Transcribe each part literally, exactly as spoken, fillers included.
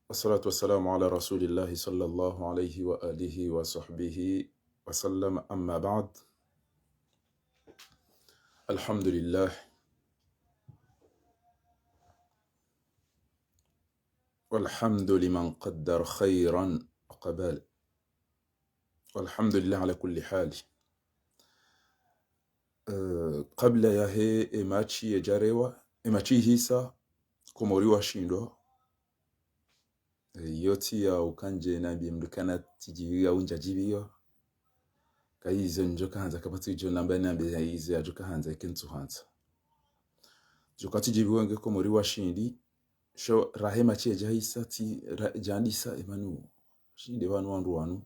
والصلاة والسلام على رسول الله صلى الله عليه وآله وصحبه وسلم، أما بعد. الحمد لله. والحمد لمن قدر خيرا وقبل. والحمد لله على كل حال. Eh, kabla yahe ematshi yedjarewa, ematshi ihisa, Komori washindwa. Eh, iyo tsi ya ukandje nambiye mndru kana tsidjiviwa au ndjadjiviwa. Kayizo ndjo kahandza kapvatsi udjo namba nambiye izo yadjo kahandza ike ntsu handza. Djo katsidjiviwa nge Komori washindi, sho rahe matshi yedjahisa tsi ra-, djandisa epvanu. Shinde pvanu wandru wanu.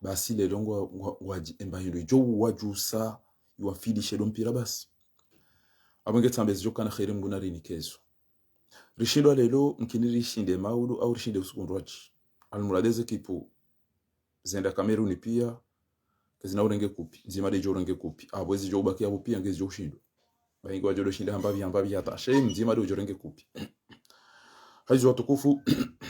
Basi lelo ngwa, ngwa, ngwadji, emba hindru idjo wadjusa, iwafilishe ndo mpira basi. Apvo nge tsambe zidjo kana kheri Mngu narinike zo. Rishindwa lelo, mkini rishinde maudu, au rishinde usiku ndrwadji. Almuradi ze ekipu zenda Kameruni pia, kazina urenge kupi, ndzima ndedjo urenge kupi. Apvo ezidjo ubaki apvo pia ngezidjo ushindwa. Baingi wadjo ndo shinda hambapvi, hambapvi hata. She mdzima ndedjo urenge kupi. Hayizo watukufu,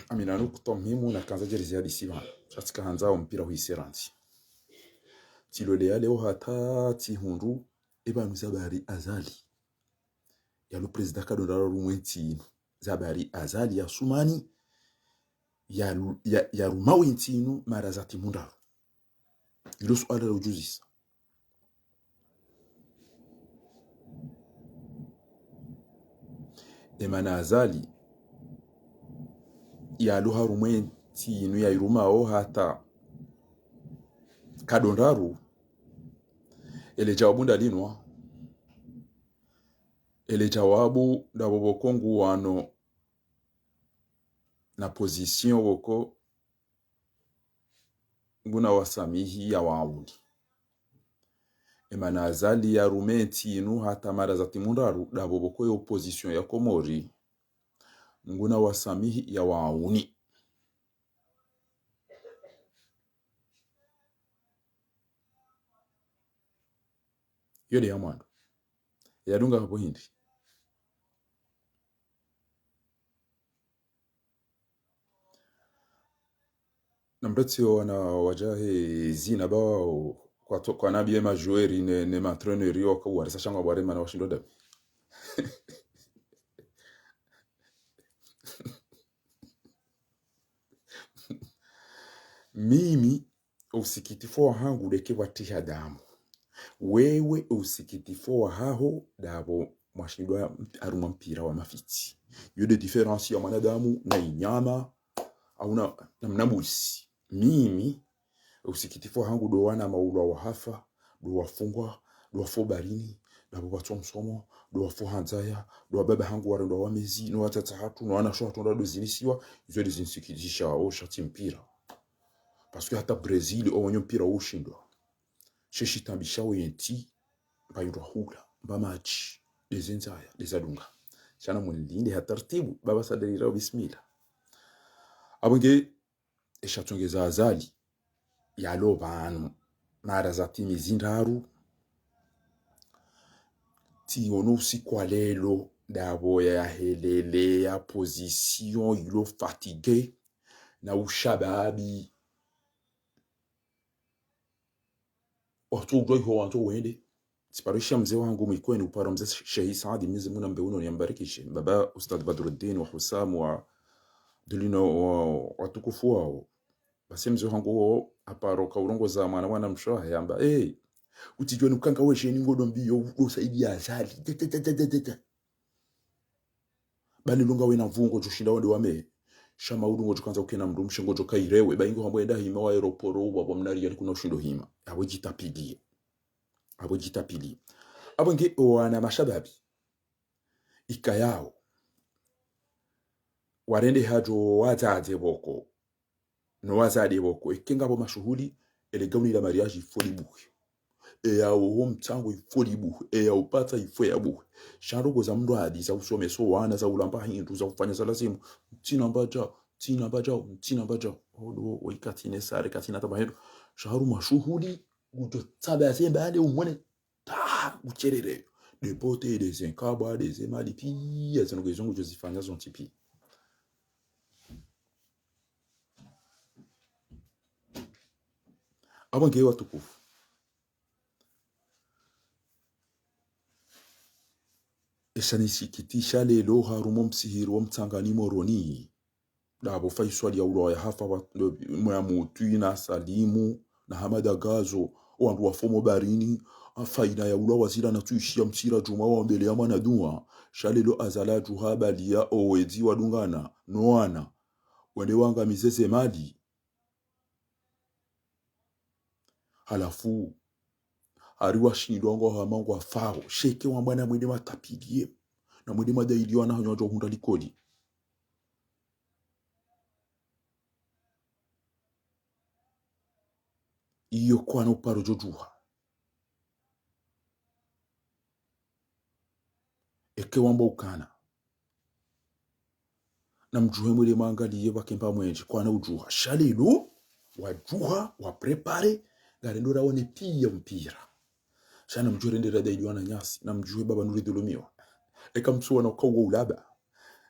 amina nukutwa muhimu nakandza djeri ziyadisi pvanu. Sha tsika handza wo mpira huhise randzi. Tsilole ya leo hata tsihundru, epvanu zabari Azali. Yalo prezida kadonda harumwa entsi inu. Zabari Azali ya Sumani, ya lu-, ya, ya ruma entsi inu mara za timu ndraru. Ilo suala la udjuzisa. Emana Azali, yalo harumwa entsi inu ya irumao hata kadonda ndraru, ele djawabu ndalinwa, ele djawabu ndapvo pvoko nguwano na position pvoko nguna wasamihi ya wauni. Emana Azali ya ruma entsi inu hata mara za timu ndraru, ndapvo pvoko ye opposition ya Komori nguna wasamihi ya wauni. Iyo nde ya mwando. Yadunga hapvo hindri. Na mndru tsi wo wana wadjahe zina ba wao, kwa to-, kwa nambiye majoueurs ne, ne ma entraîneurs yo waka uwarisa shangwa bware mana washindo dabi. Mimi, usikitifu wahangu ndeke pvwatiha damu. Wewe usikitifu wahaho ndapvo mwashindwa harumwa mpira wa mafitsi. Iyo nde différence ya mwanadamu na inyama, au na, na mnambuzi. Mimi, usikitifu wahangu ndo wana maulwa wahafa, ndo wafungwa, ndo wafo barini, ndapvo pvatso msomo, ndo wafo handzaya, ndo wababa hangu warendwa wamezi, no watsatsa hatru, no wanasho hatru ndo zinisiwa, izo nde zinisikitisha wo sha tsi mpira. Parce que hata Brésil, owanyo mpira ushindwa. She shitambisha wo yentsi, mba yindrwa hula, mba matshi, nde ze ndzaya, nde zadunga. Sha na munilinde ha tartibu, baba sadarira bismillah. Apvo nge, esha tsongeza Azali, yalo pvanu, mara za timu zi ndraru, tsiono usiku wa lelo, ndapvo yahelele ya position ilo fatigué, na ushababi. Watsu udjuwa iho wandzo wende. Tsiparisha mze wahangu mwikweni upara mze Shehi Saadi, Mwenyezi Mungu nambe uno niyambarikishe. Baba Ustadh Badruddin wa Husamu wa Dulino wa, watukufu wao. Basi mze wahangu wo aparo ka urongoza mwana mwana mshe wahe yamba, "Eh, utsidjuwa ni ukanga we sheni ngodo mbiyo, udo saidi ya Azali." Te, te, te, te, te, te, te. Bali lunga wena mvungo djoshinda wande wame. Sha maudu ngodjo kandza ukena mndru mshe ngodjo kairewe. Ba ingo hambo enda hima wa aéroport uwa pvwa mnari yali kuna ushindo hima. Apvo djitapiliye. Apvo djitapiliye. Apvo nge wana mashababi. Ikayao. Warende hadjo wadzadze pvoko. No wazade pvoko, eke ngapvo mashuhuli, ele gauni la mariage ifo libuhe. Eya oho mtsango ifo libuhe. Eya upatsa ifo yabuhe. Sha ndrongoo za mndru hadi, za usomesa wana, za ulamba hindru, za ufanya za lazimu. Ntsina mbadjao, ntsina mbadjao, ntsina mbadjao. Odo, oyi katsina esare, katsina taba hindru. Sha harumwa shuhuli, ngudjo tsaba ya zemba ale umwone. Ta, utsherere. Nde pote, nde ze nkabwa, nde ze mali, piya, zinu ngezungu djo zifanya zontsi piya. Apvo nge watukufu, eshanisikitisha leo harumwa omsihiri wa Mtsangani Moroni. Ndapvo Faiswali yaulwa yahafa wa, mwe ya Mutwi na Salimu na Hamada Gazo, wandru wafa omo baharini, Faina yaulwa wazila na Tsuishiya Msira Djuma wa mbele ya mwana dua. Sha leo Azali adjuha abaliya owezi wadungana no wana wende wangamize ze mali. Halafu hari washindwa ngwao hama ngwafao, sheke wambwa namwende matapiliye, namwende madailiye wana hanyu wadjo hundra likoli. Iyo kwana uparo djodjuha. Eke wamba ukana, namdjuhe mwende mwangaliye pvakemba mwendje, kwana udjuha. Sha leo wadjuha, waprepare, ngarendo raone piya mpira. Sha namdjuhe rende radailiye wananyasi, namdjuhe baba nuri dhulumiwa. Eka mtsuona ukauwa ulaba,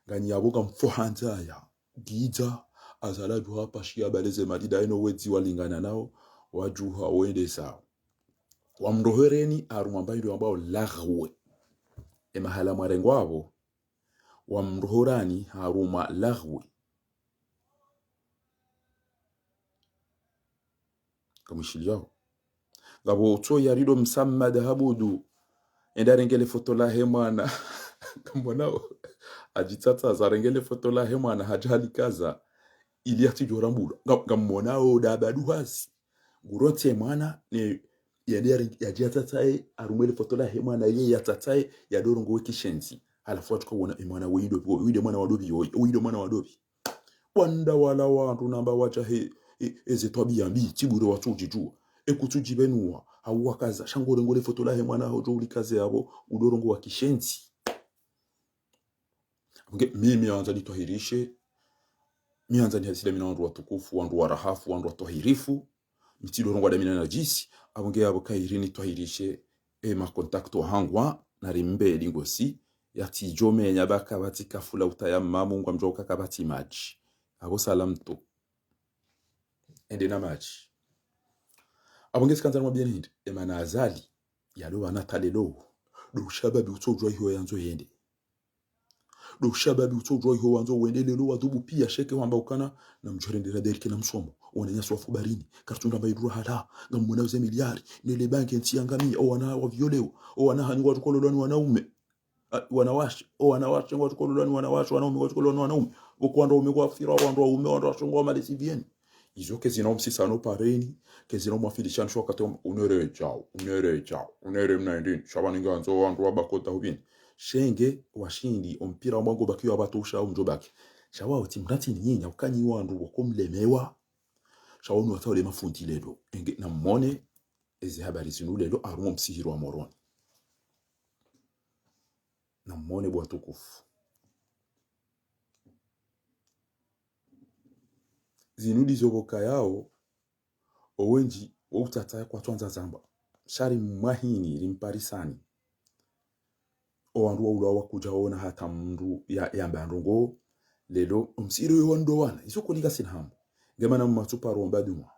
nganyi yapvo ngamfo handzaya. Ngidza, Azali adjuha apashiya abale ze mali ndaye no wedzi walingana nao, wadjuha wende zao. Wamrohereni harumwa mba ilo wambao laghwe. E mahala mwarengwa apvo, wamroherani harumwa laghwe. Kamwishiliyao. Ngapvo utso yarido Msamada Habudu, enda arenge le foto lahe mwana. Kamwonao. Adjitsatsa za arenge le foto lahe mwana, hadja halikaza ili yatsidjo rambulwa. Nga, ngamwonao ndapvo duhazi. Ngurotse mwana, ne, yende yari, yadjiyatsatsaye, harumwa le foto lahe mwana, ye yatsatsaye, yadjo rongowe kishenzi. Halafu watsuka wona, e mwana weyi ndopvi, weyi nde mwana wa ndopvi, weyi nde mwana wa ndopvi. Wandru wala wandru namba wadja he, he, eze twabiya mbi, tsi bure watsudjidjuwa. Ekutsudjipvenuwa, hau wakaza, sha ngorengo le foto lahe mwana hodjo ulikaze yapvo, udjo rongowa kishenzi. Nge, mimi handza nitwahirishe, mi handza nihasile mina wandru watukufu, wandru warahafu, wandru watwahirifu, mi tsidjo rongowa ndami na najisi, apvo nge yapvo kayiri nitwahirishe, e makontakto hangu, nari mbe lingosi, yatsidjo menya pvaka pvatsi kafula utayamamu ngwamdjo uka kapvatsi madji. Apvo salamu tu. Ende na madji. Apvo nge tsikandza nimwambiyeni hindri, e mana Azali, yalo wana ta leo. Ndo ushababi utsodjuwa iho yandzo yende. Ndo ushababi utsodjuwa iho wandzo wende leo wadhubu piya sheke wamba ukana, namdjuhe rende raderike na msomo. Wananyasi wafa baharini, karitsundra mba idura hala, ngamwona uze miliyari, nele banki ntsi yangamiya, o wana waviolewa, o wana hanyu ngwatsukololwa ni wanaume. A, wanawashe, o wanawashe ngwatsukololwa ni wanawashe, wanaume ngwatsukololwa ni wanaume. Pvoko wandru waume ngwafira, wandru waume, wandru washe ngwa malezi biyeni. Izo kezina omsisano pareni, kezina omwafilishanisho wakati wa, unere djau, unere djau, unere mna indini, sha pvanu ngandzo wandru wabakota hupvini. Shenge, washindi, ompira wambwa ngo bakiyo apvato usha umdjo baki. Sha wao tsi mratsi ni nyinya, ukanyi wandru woko mlemewa. Sha wonu wata ule mafundi leo. Enge, namwone, eze habari zinu leo, harumwa omsihiri wa Moroni. Namwone bo watukufu. Zinu ndizo pvoka yao, owendji, wo utsatsa kwatswandza zamba. Sha ri mwahini, ri mparisani. O wandru waulwa wakudja wona hata mndru ya, yamba ndrongo, leo, omsihiri we wandru wana, izo kolika sina hamu. Nge mana mmatsu paro omba dua.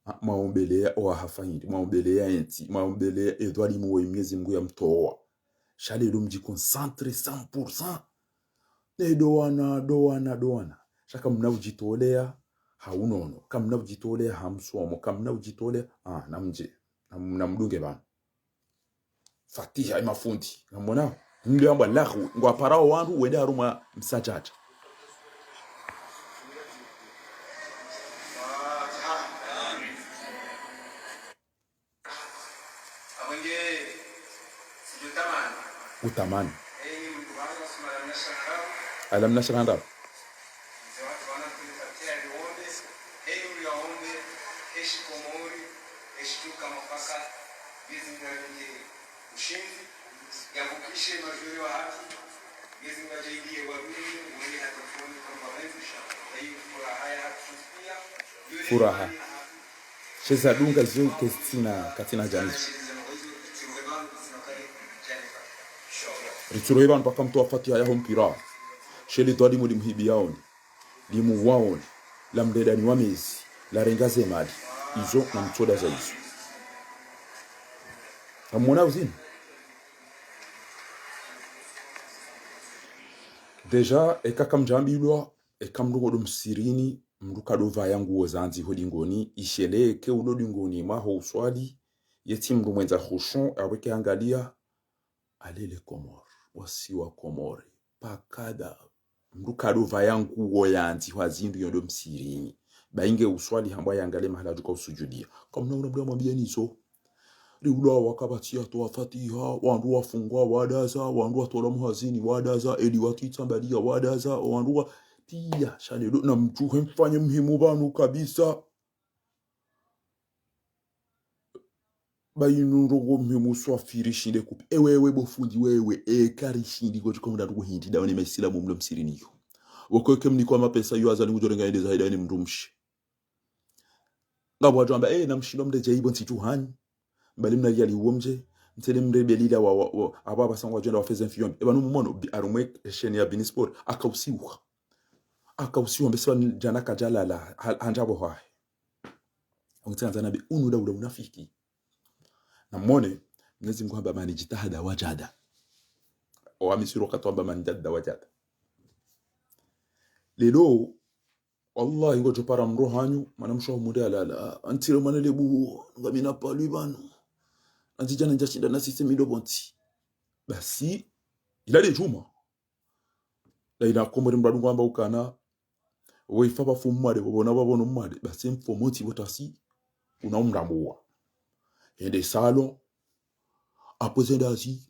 Ha, mwaombeleya owahafa hindri, mwaombeleya entsi, mwaombeleya edhwalimu we Mwenyezi Mungu yamtowa. Sha leo mdji concentré cent pour cent. Ne ndo wana, ndo wana, ndo wana. Sha kamna udjitoleya ha unono, kamna udjitoleya ha msomo, kamna udjitoleya, ah, namdje, nam-, namdunge pvanu. Fatiha, e mafundi. Namwona? Mlio amba lahu, ngwaparao wandru wende harumwa msadjadja. Utamani. Alam nashrah ndrabo. Furaha. Sheza dunga zo ketsina, katsina janifa. Ritsurohe pvanu paka mtowa fatiha yaho mpira. She li dhwalimu limhibiyaoni, limuwaoni, lamredani wa mezi, larenga ze mali. izo na mtsoda za izo. Kamwona uzini. Déjà, eka kamdjambilwa, eka mndru ngodo msirini, mndru kadopvaya nguo zandzi ho dingoni, ishele eke ulo dingoni mwaho uswali, yetsi mndru mwendza khushu, aweke angalia, allez les Comores, wasiwa Komori, pakada, mndru kadopvaya nguo yandzi hwa zindru yodo msirini. Bainge uswali hambwa yangalie mahala djuka usujudia. Kamna una mndru amwambia nizo. Riulwa wakapvatsi yatowa fatiha, wandru wafungwa wadaza, wandru watolwa muhazini wadaza, eli watitsambalia wadaza, wandru wa, pia, sha lelo, na mdjuhe mfanye muhimu pvanu kabisa. Ba inu ndrongo muhimu swafiri shinde kupi. Ewe, ewe, bo fundi wewe, eka rishindi kotsi komda ndugu hindi, dawe ni maisilamu mlo msirini yo. Woko eke mnikwa mapesa yo azali ngudjo renga yende zaidi ni mndru mshe. Ngapvo wadjo amba, eh, na mshindo mndre djaibo ntsi tu hanyi. Mbali mna yali uwo mdje, mtsele mrebelila wa, wa, wa, aba basangwa djenda wafeze mfiyo. Eba no mumono, bi-, harumwe chaîne ya Bein Sport, akausiwa. Akausiwa, mbese wa djana kadjalala, ha-, handza bo hahe. Ongitsi handza nabi, unu daula unafiki. Na mwone, Mwenyezi Mungu hamba mani jitahada wajada. Owa Misri wakati wamba mani jadda wajada. Lelo, wallahi, ngodjo para mdru hanyu, mwana mshe wa humuri alala, antire mwana lebu, ngamina palwi pvanu. Anti djana ndjashinda na sise mido bonti. Basi, ila le djuma. La ina Komori mdru adungu amba ukana, we ifa pvafu mwade, pvapvona pvapvono mwade, basi mfo monti pvo tasi, una umrambuwa. Hende salon, apvo zenda zi,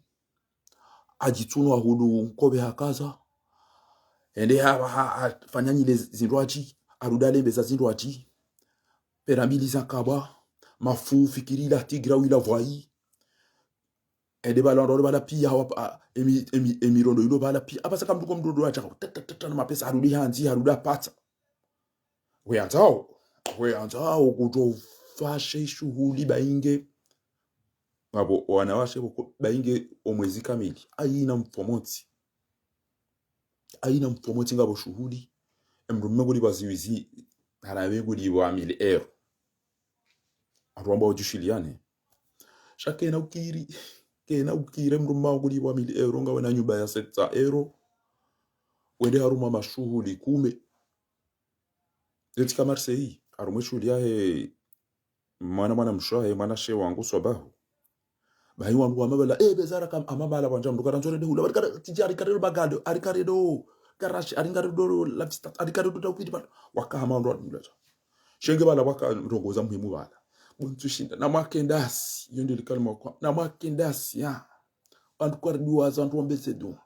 adjitsuno ahudu nkobe hakaza, hende ha, ha, ha, fanya nyile zindru adji, arudi alembe za zindru adji, pera mbili za nkaba, mafu fikiri ila tigra wila vwayi, ende pvala ndo pvala pia, hawa, a, emi, emi, emi rondo ilo pvala pia. Apvasa kamduko mdodo wa chaka. Tata, tata, na mapesa, harudi handzi, harudi apatsa. We andzao. We andzao, kutso fashe shuhuli bainge. Ngapvo, wanawashe pvoko, bainge omwezi kamili. Aina mfo monti. Aina mfo monti ngapvo shuhuli. Emdru mme kulipvwa ziwizi, hana me kulipvwa mille euros. Wandru wamba udjushiliane. Sha kena ukiri, kena ukiri mdru mme kulipvwa mille euros, ngawe na nyumba ya sept cents euros. Wende harumwa mashuhuli kume. Etsika Marseille, harumwa shuhuli yahe, mwana, mwana mshe wahe, mwana she wangu swabahu. Bahi wandru wa mabala, eh, bezara kam, amabala wandja mdru kara nzore de hula, wari kara tijari kare do bagado, ari kare do garashi, ari kare do la vista, ari kare do tawkidi bala. Waka hama wandru wa dula. Shenge pvala waka ndrongo za muhimu pvala. Bo ntsu shinda. Na mwakendasi. Yo nde li kalima kwa. Na mwakendasi, ya. Wandru kwari duwaza, wandru wambeze dua.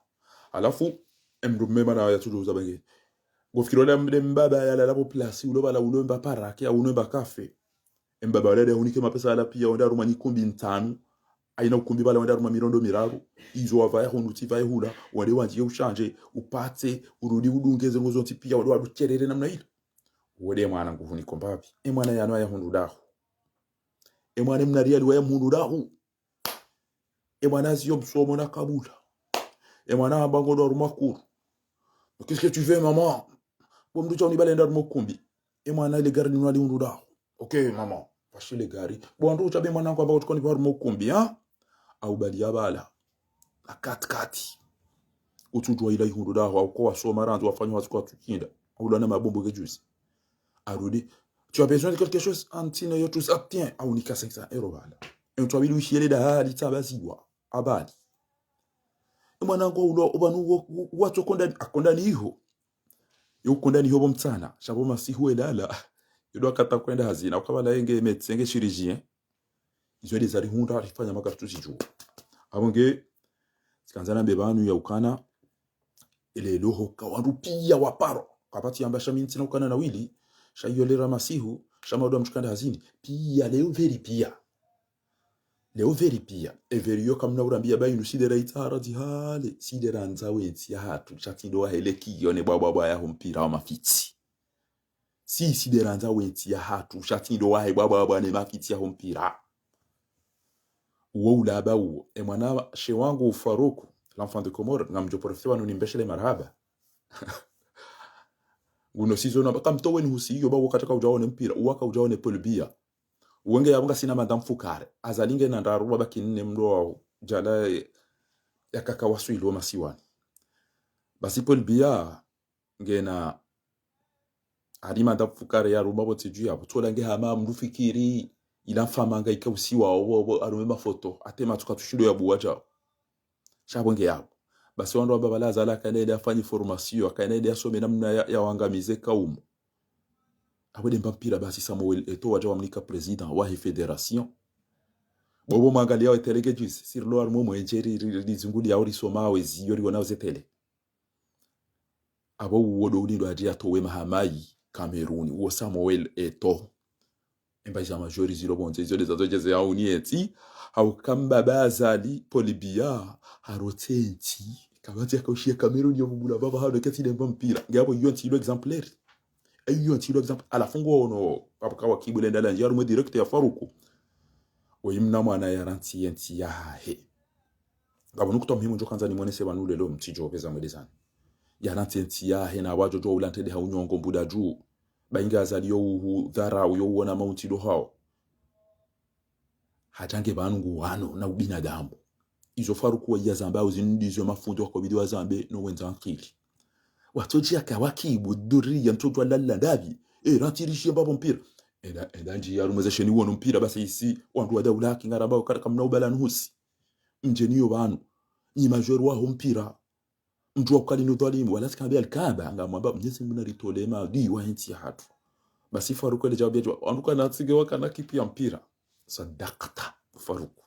Halafu, emdru mme mana ya tudu za benge. Ngofikiri ole mde mbaba yalala pvo plasi, ulo pvala ulo mba parake, au ulo mba kafe. Embaba wala de hunike mapesa yala pia, wende harumwa nyikumbi ntsanu. Aina ukumbi pvala wende harumwa mirondo miraru. Izo wapvaya hunu tsi pvaye hula, wende wandjiye ushandje, upatse, urudi udunge ze ndrongo zontsi pia, wende wadu cherere namna ile. Wende mwana nguvu niko mbapvi. E mwana yanu aya hundru dahu. E mwana mna riali waya mhundru dahu. E mwana aziyo msomo na kabula. E mwana hamba ngodo harumwa kuru. Qu'est-ce que tu veux, maman? Bo mdru tsa unipvale nda harumwa ukumbi. E mwana ile gari linu ali hundru dahu. Ok, maman. Pvashi le gari. Bo wandru utsabe mwana wangu amba kutsuka unipva harumwa ukumbi, ha? Au bali ya pvala. Na katikati. Utsudjuwa ila ihundru dahu, au ko wasoma randzi wafanya wazi kwa tsukinda. Au lwana mabombo ke juzi. Arudi. Tu as besoin de quelque chose? Antina yo tu sa, tiens. Au nika cinq cents euros pvala. E mdru abidi ushiyele dahali tsabaziwa. Abali. E mwana wangu ulo, upvanu wo, wo, watso kondani, akondani iho. Yo kondani iho pvo mtsana. Sha pvo masihu elala. Yo ndo akata kwenda hazini. Ukapvala yenge médecin, nge chirurgien. Izo nde zarihundra, rifanya makartusi dju. Apvo nge, tsikandza nambe pvanu ya ukana, ele loho ka wandru pia waparo. Kapvatsi yamba sha mi ntsina ukana na wili, sha iyo lera masihu, sha maudu wa mdru kanda hazini. Pia leo veri pia. Leo veri pia. E veri yo kamna urambia ba inu sidera itsara zihale, sidera ndza wentsi ya hatru, sha tsindo wahele kiyo ne bwa bwa bwa ya ho mpira wa mafitsi. Si, sidera ndza wentsi ya hatru, sha tsindo wahe bwa bwa bwa ne mafitsi ya ho mpira. Uwo ulaba uwo. E mwana she wangu Faruku, l'enfant de Comores, ngamdjo profiter pvanu nimbeshele marahaba. Nguno sizo na baka mtowe ni husi iyo ba wakati ka udjaone mpira, uwaka udjaone Paul Biya. Wenge yapvo ngasina Madame Fukare. Azali ngena ndraru wabaki nne mndru wa djala, eh, yakaka waswili wo masiwani. Basi Paul Biya ngena Ali Madame Fukare yaruma pvo ntsi dju yapvo. Tsola nge hama mndru fikiri ila mfama nga ikausiwa opvo, opvo, arume mafoto. Ate matsuka tsushindo ya buwa djao. Sha pvo nge yapvo. Basi wandru wamba pvala Azali akaenda ile afanye formation, akaenda ile asome namna ya, ya wangamize kaumu. Apvo de mba mpira basi Samuel Eto'o wadja wamnika président wahe fédération. Bobo mwangalia we télé nge djuzi, sirilo harumwa mwenje ri, ri, ri, rizunguliao risomao eziyo riwonao ze télé. Apvo uwo ndo ulindo adji atowe mahamai Cameroun, uwo Samuel Eto'o. Emba iza majori zilo pvondze, izo de zazo djeze ya uni eti, hauka mbaba Azali, Paul Biya, harotse ntsi, kapvatsi yakaushiya Cameroun yo bubula pvapvo hano ketsi de mba mpira. Nge apvo iyo ntsi ilo exemplaire. Iyo ntsi ilo exemple. Halafu ngo ono, pvapvo kawa kibule ndala nji, harumwa direct ya Faruku. Oyi mna mwana yarantsi ye ntsi yahahe. Ngapvo nukutwa muhimu ndjo kandza nimwonese pvanu leo mtsidjo pveza mwelezani. Yarantsi ye ntsi yahahe na wadjo djo ulantrede ha unyongo mbuda dju. Ba inge Azali yo uhu dharau yo uona mauntsi ndo hao. Hata nge pvanu ngu wano na ubinadamu. Izo Faruku wa iya zamba au zinu ndizo mafundi wakobidi wazambe no wendza ankili. Watsodji yaka wakibu dhuriya ntsodjwa lala ndapvi. E, rantirishiye mbapvo mpira. Enda, enda ndji ya rumweze sheni wono mpira basi isi wandru wa daula haki ngaramba ukara kamna ubala nuhusi. Mdjeni yo pvanu. Nyi majori waho mpira. Mdjuwa ukali no dhalimu, wala tsi kambe alikamba, ngamwamba Mnyezi Mngu naritole maadui wahe ntsi yahatru. Basi Faruku ele djawabu yadjuwa, wandru kwanantsi nge wakana kipu ya mpira. Sadakta, Faruku.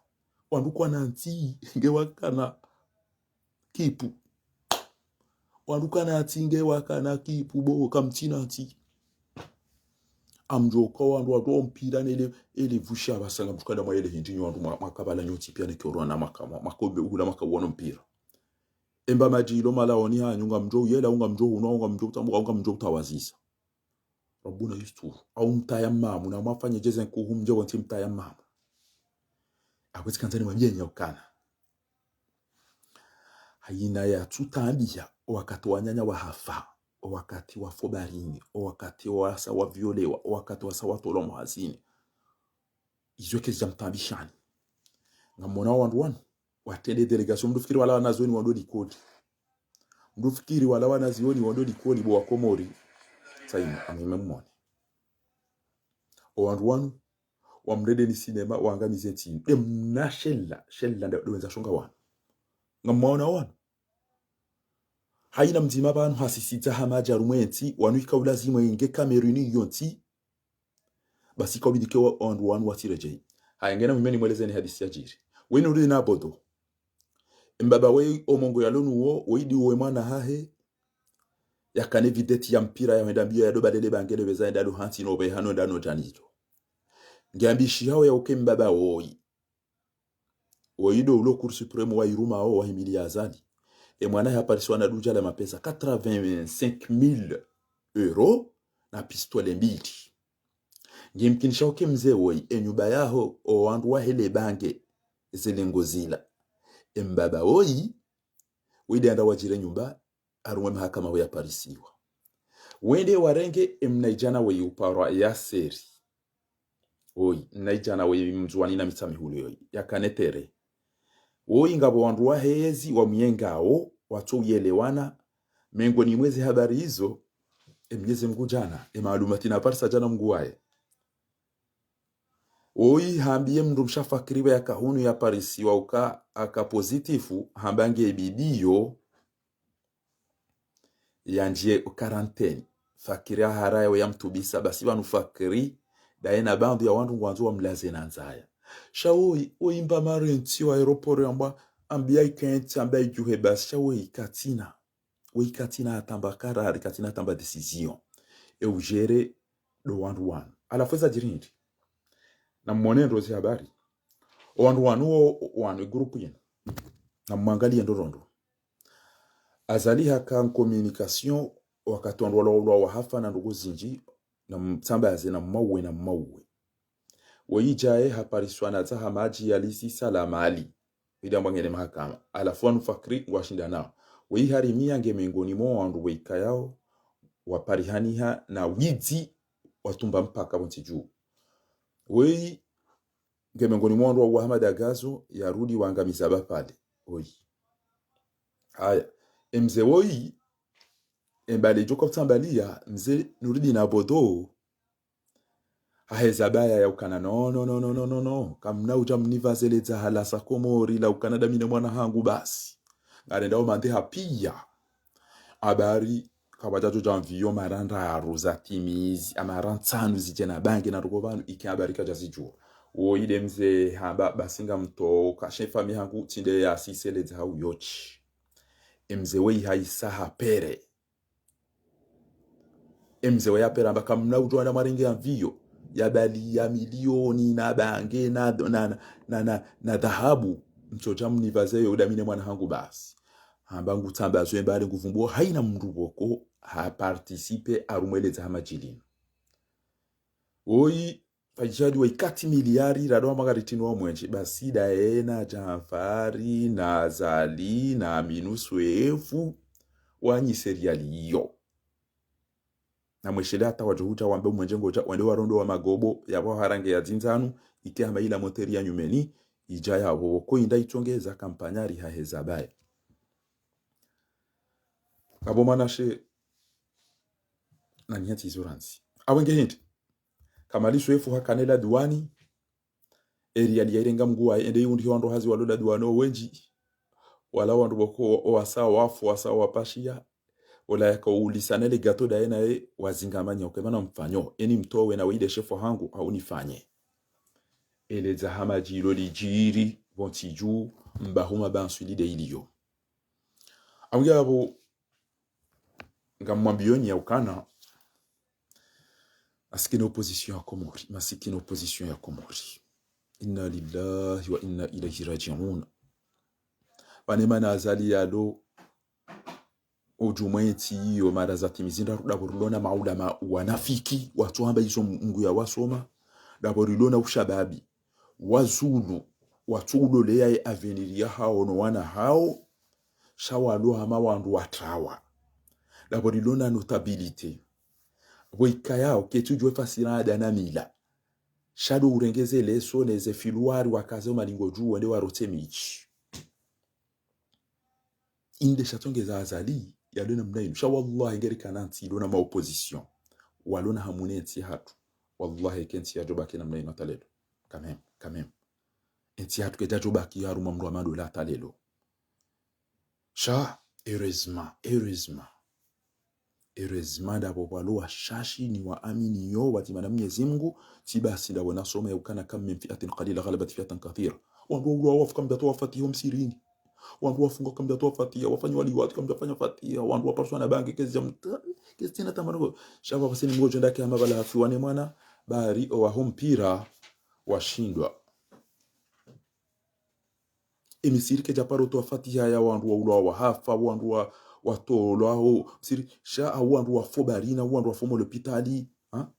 Wandru kwanantsi nge wakana kipu. Wandru kwanantsi nge wakana kipu bo, kamtsina ntsi. Amdjoka wandru watro mpira nele, ele pvusha pvasa ngamdjukada mwa ele hindri nyi wandru mwa, mwakapvala nyontsi piya ne kiorona mwaka, mwa, mwakombe uhula mwaka wono mpira. Emba madjilo malaoni hanyu ngamdjo uyela, ngamdjo hunwa, ngamdjo utambuka, ngamdjo utawazisa. Rabbuna yusturu. Au mtaya mamu, na mwafanye djeze nkuhu mdje wontsi mtaya mamu. Akwezi kandzani mwambiye nyi ukana. Hayina ya tsutambiya, o wakati wananya wahafa, o wakati wafo barini, o wakati wasa waviolewa, o wakati wasa watolwa mwahazini. Izo kezi dja mtambishani. Ngamwona wandru wanu, watrende délégation, mdru fikiri wala wanazioni wandru likoli. Mdru fikiri wala wanazioni wandru likoli bo wa Komori. Tsayi, amime mwone. O wandru wanu, wamrende ni sinema, wangamize ntsi. De mna shela, shela nda, de wendza shonga wanu. Ngamwaona wanu. Hayina mdzima pvanu hasisidza hama dja rumwe ntsi, wanu ika ulazimu inge Cameroun yontsi. Basi kaubidi ke wa, wandru wanu watsiredjeyi. Haya ngena mimeni mwelezeni hadisi yadjiri. Weni uri na bodo. Mbaba we omongo yalo nuwo, we idi uwe mwana hahe. Yakane vedeti ya mpira ya hwenda mbiyo ya doba lele bangele beza enda luhantsi no be hano enda no djanidjo. Ngiambishihao ya uke mbaba woyi. Woyi do ulo Cour suprême wa iruma o wahimili ya Azali. E mwana hapariswa na dudja la mapesa quatre-vingt-cinq mille euros na pistolet mbili. Ngimkinisha uke mze woyi, e nyumba yaho, o wandru wahele bange, zele ngozila. E mbaba woyi, wide anda wadjire nyumba, harumwa mahakama ho yaparisiwa. Wende warenge, e mnaidjana woyi uparwa Yaseri. Woyi, mnaidjana woyi mdzuwani na Mitsamihuli yoyi, yakane tere. Woyi ngapvo wandru wahezi, wamuyengao, watso uyelewana, mengoni mweze habari izo, e Mnyezi Mngu djana, e maalumati naparisa djana Mngu waye. Woyi hambiye mndru msha Fakiri pvo yaka hunu yaparisiwa uka aka positif, hamba nge bidiyo, yandjiye o quarantaine. Fakiri ahara yawe yamtubisa, basi pvanu Fakiri, daye na bandhu ya wandru ngwandzo wamlaze na ndzaya. Sha woyi, woyi mba marentsi wa aéroport yamba, ambiya ikentsi, ambiya idjuhe basi, sha woyi katsina. Woyi katsina atamba karari, katsina atamba décision. E ujere do wandru wanu. Halafu eza djiri hindri. Na mwone ndro zi habari. O wandru wanu wo, wanu e groupe yinu. Na mwangaliye ndro ndro ndro. Azali haka en communication wakati wandru walo ulwa wahafa na ndrongoo zindji, na mtsambaze na mauwe na mauwe. Woyi djaye hapariswa na tsaha madji ya lisi salama ali. Ili ambwa ngene mahakama. Halafu wanu Fakiri ngwashinda nao. Woyi harimiya nge mengoni mwa wandru weyikayao, waparihaniha na widzi watumba mpaka pvontsi dju. Woyi nge mengoni mwa wandru wa Ahmada Gazo, yarudi wangamiza ba pvale. Oyi. Haya. E mze woyi, embale djo ka utsambaliya, mze Nurdin Abodo, haheza baya ya ukana, no, no, no, no, no, no, no. Kamna udja mnivaze le dzaha la sa Komori, la ukana dami ne mwana hangu basi. Ngarenda o mande ha piya. Habari, kapvadja djo dja mviyo mara ndraru za timizi, a mara ntsanu zidje na bange na ruko pvanu, ike habari kadja zidjuwa. Woyi nde mze hamba, basi ngamtowo, kashe fami hangu, tsi nde ya sise le dzaha uyochi. E mze woyi hayisa ha pere. E mze woyi ya pere hamba kamna udjo wandza mwarenge ya mviyo, ya bali ya milioni na bange na, na, na, na, na, na dhahabu, mtsodja mnivaze yo dami ne mwana hangu basi. Hamba ngutsamba zo embale nguvumbuo hayina mndru pvoko ha participer harumwa le dzaha madji linu. Woyi, Fadjihadi wa ikati miliyari, rado wa magari tinu wa mwenje, basi daye na Djanfari, na Azali, na Aminu Swefu, wanyise riyali iyo. Na mweshele hata wadjo hudja wambe mwenje ngodja, wende warondo wa magobo, yapvo harange ya dzindzanu, ike hama ila moteri ya nyumeni, idja yapvo, ko inda itsongeza kampanyari haheza baye. Apvo mwanashe, na nyati izo randzi. Awenge hindri. Kamali Swefu hakana ela duwani, e riyali yairenga mngu waye, ende iundri wandru hazi walo la duwani o wendji. Wala wandru pvoko o wasa wafu, wasa wapashiya. Ola yaka ulisana le gato daye naye wazingamanya, uke mana mfanyo. Eni mtowe na weyi nde shefu hangu, hau nifanye. Ele dzaha madji ilo lidjiri, pvontsi dju, mba huma ba nswili nde iliyo. Awenge apvo, ngamwambiyoni ya ukana, masikini opposition ya Komori, masikini opposition ya Komori. Inna lillahi wa inna ilayhi raji'un. Pvane mana Azali yalo, udjumwa entsi iyo, mara za timizi ndraru, dapvo rilo na maulama wanafiki, watsu hamba izo Mngu ya wasoma, dapvo rilo na ushababi, wazulu, watsu uloleya ye avenir ya hawo no wana hawo, sha walo hama wandru watrawa. Dapvo rilo na notabilité. Pvo ikayao, ketsu djuwe fasira ada na mila. Sha ndo urengeze leso neze filuwari wakaze o malingo dju wende warotse midji. Inde sha tsongeza Azali, yalo namna inu. Sha wallahi ngeri kana ntsi ilo na ma opposition. Walo na hamu ne ntsi hatru. Wallahi ke ntsi yadjo baki namna inu hata lelo. Quand même, quand même. Entsi hatru kedjadjo baki harumwa mndru wa madola hata lelo. Sha, heureusement, heureusement. Heureusement, dapvo pvwalo washashi ni waamini yo, watimana Mwenyezi Mungu, tsi basi dapvo nasoma ya ukana kam min fi'atin qalila ghalabat fi'atan kathira. Wandru waulwa wafu kamdjatowa fatiha msirini. Wandru wafungwa kamdjatowa fatiha, wafanyiwa liwati kamdjafanya fatiha, wandru waparswa na bange kezi ya mta-, kezi tsina tamana ko. Sha pvapvo seni mgodjo ndake hama pvala hafiwa ne mwana, bari owaho mpira, washindwa. Emisiri kedjaparo towa fatiha ya wandru waulwa wahafa, wandru wa, watolwa ho, Misiri, sha wandru wafo barina, wandru wafo mo lopitali, ha?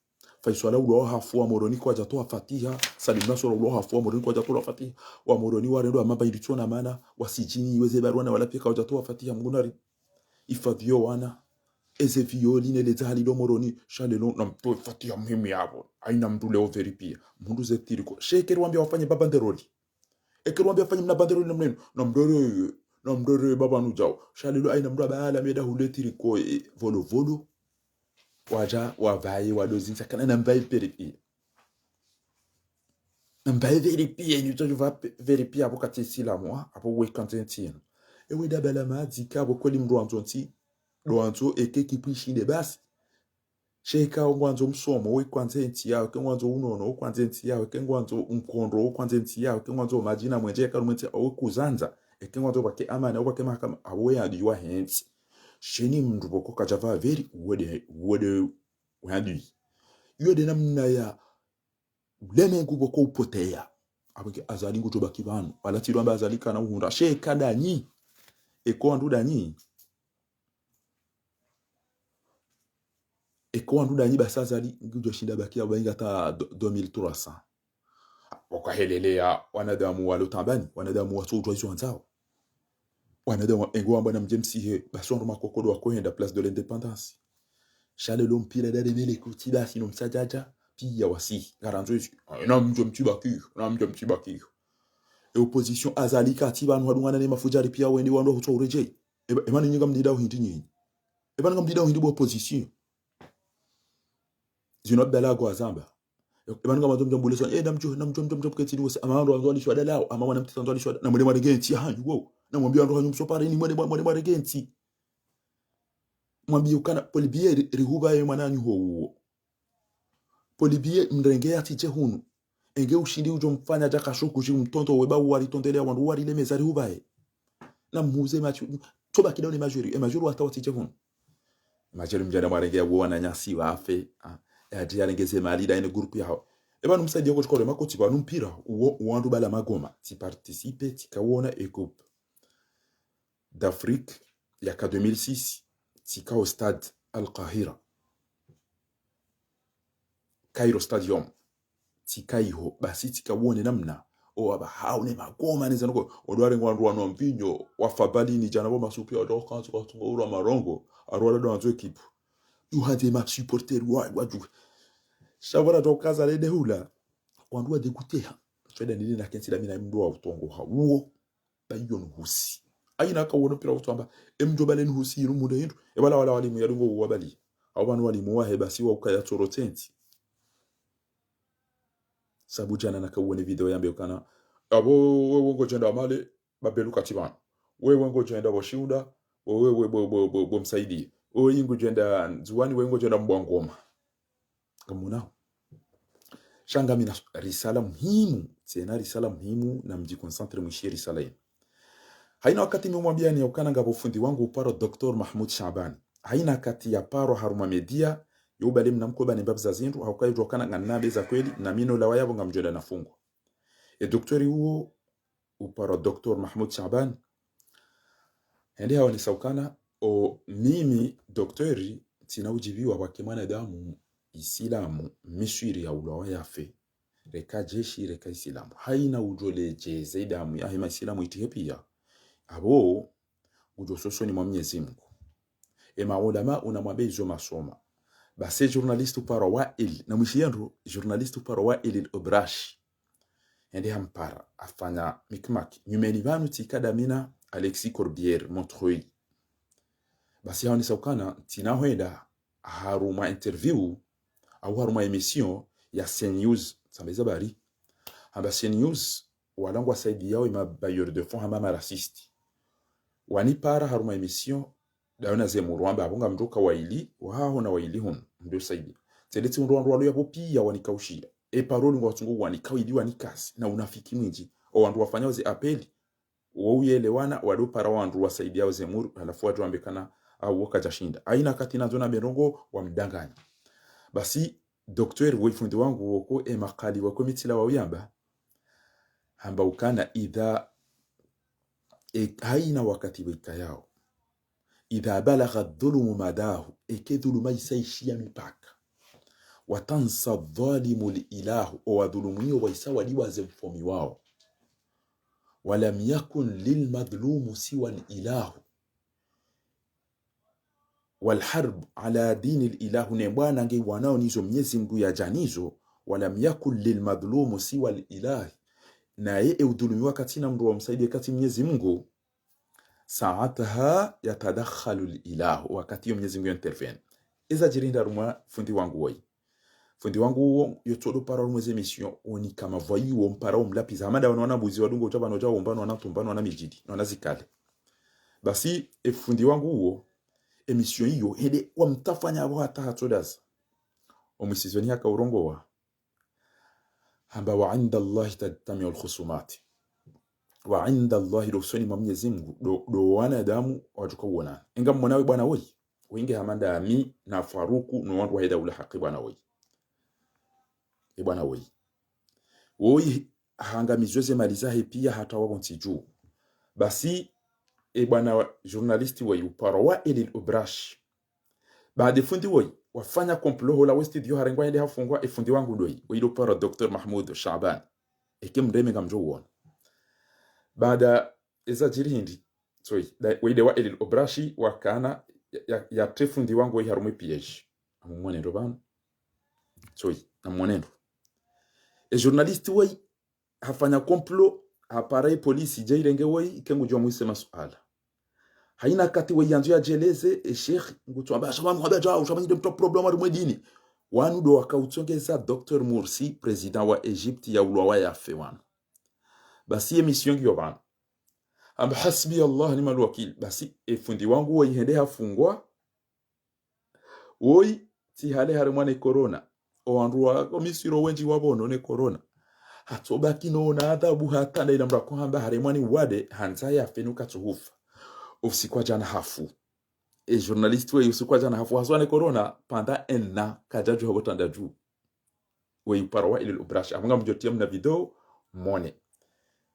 Faiswala ulwa hafu wa Moroni kwadjatowa fatiha, Salim Nasor ulwa hafu wa Moroni kwadjatowa fatiha, wa Moroni warendo wa mamba ilitsona mana, wa sijini iweze barwana wala pia kwadjatowa fatiha, Mungu nari ifadhiyo wana, eze violi ne ledza hali lo Moroni, sha lelo, namtowe fatiha muhimu yapvo, haina mndru leo vérifier, mndru ze tiriko, sha eke riwambia wafanye ba banderoli. Eke riwambia fanye mna banderoli namna inu, namdore, namdore baba nudjao. Sha lelo haina mndru aba ala meda hule tiriko, e, volo volo. Wadja, wavaye, wado zindza, kana namvaye vérifier. Namvaye vérifier, ni utsajo va pe-, vérifier apvo katsi silamu, ha? Apvo we kandze ntsi inu. Ewe daba la madzi ka apvo kweli mndru wandzo ntsi, ndo wandzo eke kipwi shinde basi. Sha eka ngwandzo msomo, we kwandze ntsi yaho, eke ngwandzo unono, we kwandze ntsi yaho, eke ngwandzo mkondro, we kwandze ntsi yaho, eke ngwandzo madji na mwenje, eka lumwe ntsi yaho, we kuzandza, eke ngwandzo pvake amani, we pvake mahakama, apvo we adui wahe ntsi. Sheni mndru pvoko kadjava vérifier, uwede, uwede, we adui. Iyo nde namna ya ulemengu pvoko upoteya. Apvo ke Azali ngudjo baki pvanu. Wala tsi lwamba Azali kana uhundra. Sha eka ndanyi. Eka wandru ndanyi. Eka wandru ndanyi basi Azali ngudjo shinda baki apvo inga hata do-, deux mille trois cents. Wakaheleleya wanadamu walo tambani, wanadamu watso udjuwa izo wandzao. Wanadamu engo wamba namdje msihe, basi wandru makokodo wakohenda Place de l'Indépendance. Sha lelo mpira dade mele kuti basi no msadjadja. piya wasi. Ngarandzo ezi. Ah, namdjo mtsi bakiyo, namdjo mtsi bakiyo. E opposition Azali katsi pvanu hadungana ne mafudjari piya wende wandru wahutswa uredjeyi. Eba, eba ninyi ngamdidao hindri nyinyi. Eba ngamdidao hindri bo opposition. Zinu Abdallah ngwazamba. Eba ngamdjo mdjambule swa, eh, namdjo, namdjo, mdjo, mdjo, ketsi diwose, ama wandru wandzo walishwa dalao, ama mwana mtiti wandzo walishwa, na mwende mwarenge ntsi yahanyu, wo. Namwambiye wandru hanyu msopare ni mwende mwa-, mwende mwarenge ntsi. Mwambiye ukana, Paul Biya ri-, rihubaye mwananyu ho uwo. Paul Biya mrenge yatsidje hunu. Enge ushindi udjo mfanya djaka shoku shi mtonto weba uwari tondelea wandru uwari le meza rihubaye. Na mhuze machu, tsoba kidao ne majuri, e majuri wata watsidje hunu. Majuri mdjana mwarenge ya uwo wananyasi wafe, ah, ya dji yarengeze mali da ene groupe yaho. Eba numsaidiye ko tsikore makotsi pvanu mpira, uwo, uwo wandru bala magoma, tsi participe, tsika uona e coupe d'Afrique yaka deux mille six, tsika o stade Al-Qahira. Cairo Stadium. Tsika iho, basi tsika uone namna. O aba hau ne magoma ne zanoko. Odo warenge wandru wanwa mvinyo, wafa balini djana bo masupi, odo kansu kwa tungo urwa marongo, arwala do wandzo ekipu. You had ma supporter wa, wa ju. Sha pvora tokaza le dehula. Wandru wa dégoûté ha. Shweda nili na kentsi la mina mdru wa utongo ha uwo. Ba iyo nuhusi. Hayina ka uono mpira utsamba, e mdjo bale nuhusi inu munda hindru, e bala wala walimu yadungo uwabali. Hau pvanu walimu wahe basi wa ukaya tsoro tsentsi. Sabu djana naka uone video yambe ukana, abo wewe ngodjenda Male, ba Belu katsi pvanu. Wewe ngodjenda bo Shiunda, bo wewe bo, bo, bo, bo Msaidie. Wewe ngodjenda Ndzuwani, wewe ngodjenda Mbwangoma. Ngamonao. Sha ngami na risala muhimu, tsena risala muhimu, namdjiconcentre mwishiye risala yinu. Hayina wakati mi mwambiani ya ukana ngapvo fundi wangu uparo Docteur Mahmoud Shaban. Hayina wakati yaparwa harumwa média, yo ubale mna mkoba ne mbapvi za zindru, hauka yidjo ukana nganina be za kweli, na mi no lawa yapvo ngamdjwenda nafungwa. E docteur uwo, uparo Docteur Mahmoud Shaban. Hende haonesa ukana, o mimi docteur, tsina udjiviwa pvwake mwanadamu Isilamu, miswiri ya ulwawa yafe. Reka jeshi, reka Isilamu. Hayina udjo ledjeze idamu yahe ma Isilamu itrihe piya. Abo, ngudjo sosoni mwa Mnyezi Mungu. E maulama unamwambe izo masoma. Basi journaliste uparo Wael, na mwishiye ndro, journaliste uparo Wael Al-Obrashi. Hende hampara, hafanya mikimaki. Nyumeni pvanu tsika da mi na Alexis Corbière, Montreuil. Basi haonesa ukana, tsina hwenda, harumwa interview, au harumwa émission ya CNews, tsamba iza bari. Hamba CNews, wala ngwasaidiyao e ma bailleurs de fonds hama ma raciste. Wanipara harumwa émission, dawe na Zemmour wamba apvo ngamdjo ka waili, wahaho na waili hunu, mdjo saidiya. Tsende tsi undru wandru walo yapvo piya wanikaushiya. E parole ngwatsungo wanika ili wanikasi, na unafiki mwindji. O wandru wafanyao ze appel, wo uyelewana, wado para wandru wasaidiyao Zemmour, halafu wadjo wambe kana, au wo kadjashinda. Hayina wakati nandzo nambe ndrongo, wamdanganya. Basi, docteur, we fundi wangu woko, e makali wako mitsila wa uyamba, hamba ukana idha, e, hayina wakati wekayao. إذا بلغ الظلم مداه, eke dhuluma isa ishiya mipaka. وتنسى الظالم الإله, o wadhulumiwa waisa wadiwaze mfomi wao. ولم يكن للمظلوم سوى الإله. والحرب على دين الإله, ne bwana nge wanao nizo Mnyezi Mungu yadja nizo. ولم يكن للمظلوم سوى الإله. Naye e udhulumiwa katsina mndru wa msaidiye katsi Mnyezi Mungu. ساعتها يتدخل الإله, wakati yo Mnyezi Mungu yo intervene. Eza djiri nda harumwa fundi wangu woyi. Fundi wangu uwo, yo todo para harumwa ze émission, oni kama voyi wo mpara wo mlapiza. Hamada wano wana mbuzi wadungo utsha pvano utsha womba no wana tumba no wana midjidi, no wana zikale. Basi, e fundi wangu uwo, émission iyo, hende wamtafanya apvo hata hatsodaza. Omwisizoni haka urongowa. Hamba وعند الله تجتمع الخصومات. وعند الله, do usoni mwa Mnyezi Mungu, do, do wanadamu wadjuka uonana. Inga mwona we bwana woyi. Wenge hamanda ami na Faruku, no wandru wahe daula haki bwana woyi. E bwana woyi. Woyi hangamizwe ze mali zahe piya hata wapvo ntsi dju. Basi, e bwana wa-, journaliste woyi uparo Wael Al-Obrashi. Baada e fundi woyi, wafanya complot hola we studio harengwa hende hafungwa e fundi wangu doyi, woyi do paro Docteur Mahmoud Shaban. Eke mreme ngamdjo uona. Baada eza djiri hindri, soyi, da-, woyi de Wael Al-Obrashi wakana ya, ya, yatre fundi wangu woyi harumwa e piège. Amumwone ndo pvanu. Tsoyi, na mwanendo. E journaliste woyi, hafanya complot, hapara ye polisi, dje irenge woyi, ike ngudjo mwise masuala. Haina wakati woyi yandzo yadjeleze, e sheikh, ngutsu amba, shama muhabe djau, shama nyinde mtwa problème harumwa e dini. Wanu ndo wakao utsongeza Docteur Morsi, président wa Égypte, ya ulwa wa yafe wanu. Basi ye mission ngiyo pvanu. Amba hasbi Allah ni'mal wakil. Basi e fundi wangu woyi hende hafungwa. Woyi, tsi hale harumwa ne corona. O wandru wa, o Misri wendji wapvono ne corona. Hatsobaki no na adhabu hata nda ila mdru ako hamba harumwa ni wade, handza yafe nuka tsuhufa. Usiku wa djana hafu. E journaliste woyi usiku wa djana hafu haswa ne corona, pendant un an, kadjadju hapvo tanda dju. Woyi uparwa Wail el Abrash. Amwe ngamdjo tia mna video, mone.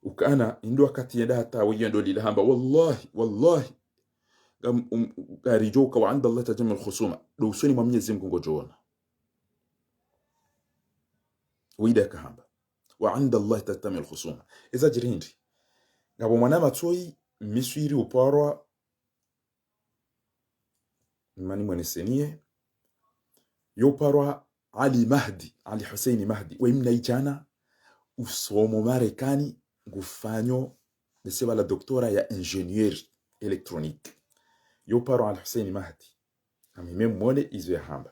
Ukana, hindri wakati yenda hata woyi yendo lila hamba, wallahi, wallahi. Ngam, um, ngaridjo uka wa inda Allah tajammul khusuma. Ndo usoni mwa Mwenyezi Mungu ngodjo ona. Woyi nde yakahamba. Wa inda Allah tajammul khusuma. Eza djiri hindri. Ngapvo mwana matsoyi, Misri uparwa, mani mweneseniye, yo uparwa Ali Mahdi, Ali Hussein Mahdi, woyi mnaidjana, usomo Marekani, ngufanyo, nde sepvala doctorat ya ingénieur électronique. Yo uparwa Ali Hussein Mahdi. Ami me mwone izo yahamba.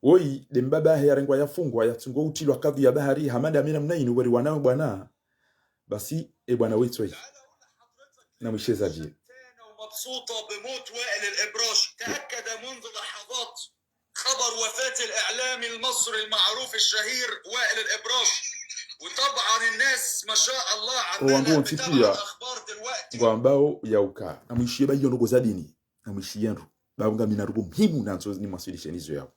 Woyi, nde mbaba yahe yarengwa yafungwa, yatsungo utrilwa kadhwi ya bahari, hama nda mi namna inu, weri wanawe bwana. Basi, e bwana woyi tsoyi. Na mwishe zadjiri. ومبسوطة بموت وائل الإبراش. تأكد منذ لحظات خبر وفاة الإعلامي المصري المعروف الشهير وائل الإبراش. وطبعا الناس ما شاء الله عمالة تتابع الأخبار دلوقتي. Ngwambao yauka. Na mwishiye ba iyo ndrongoo za dini. Na mwishiye ndro. Ba ngami na ndrongoo muhimu nandzo nimwaswilisheni izo yapvo.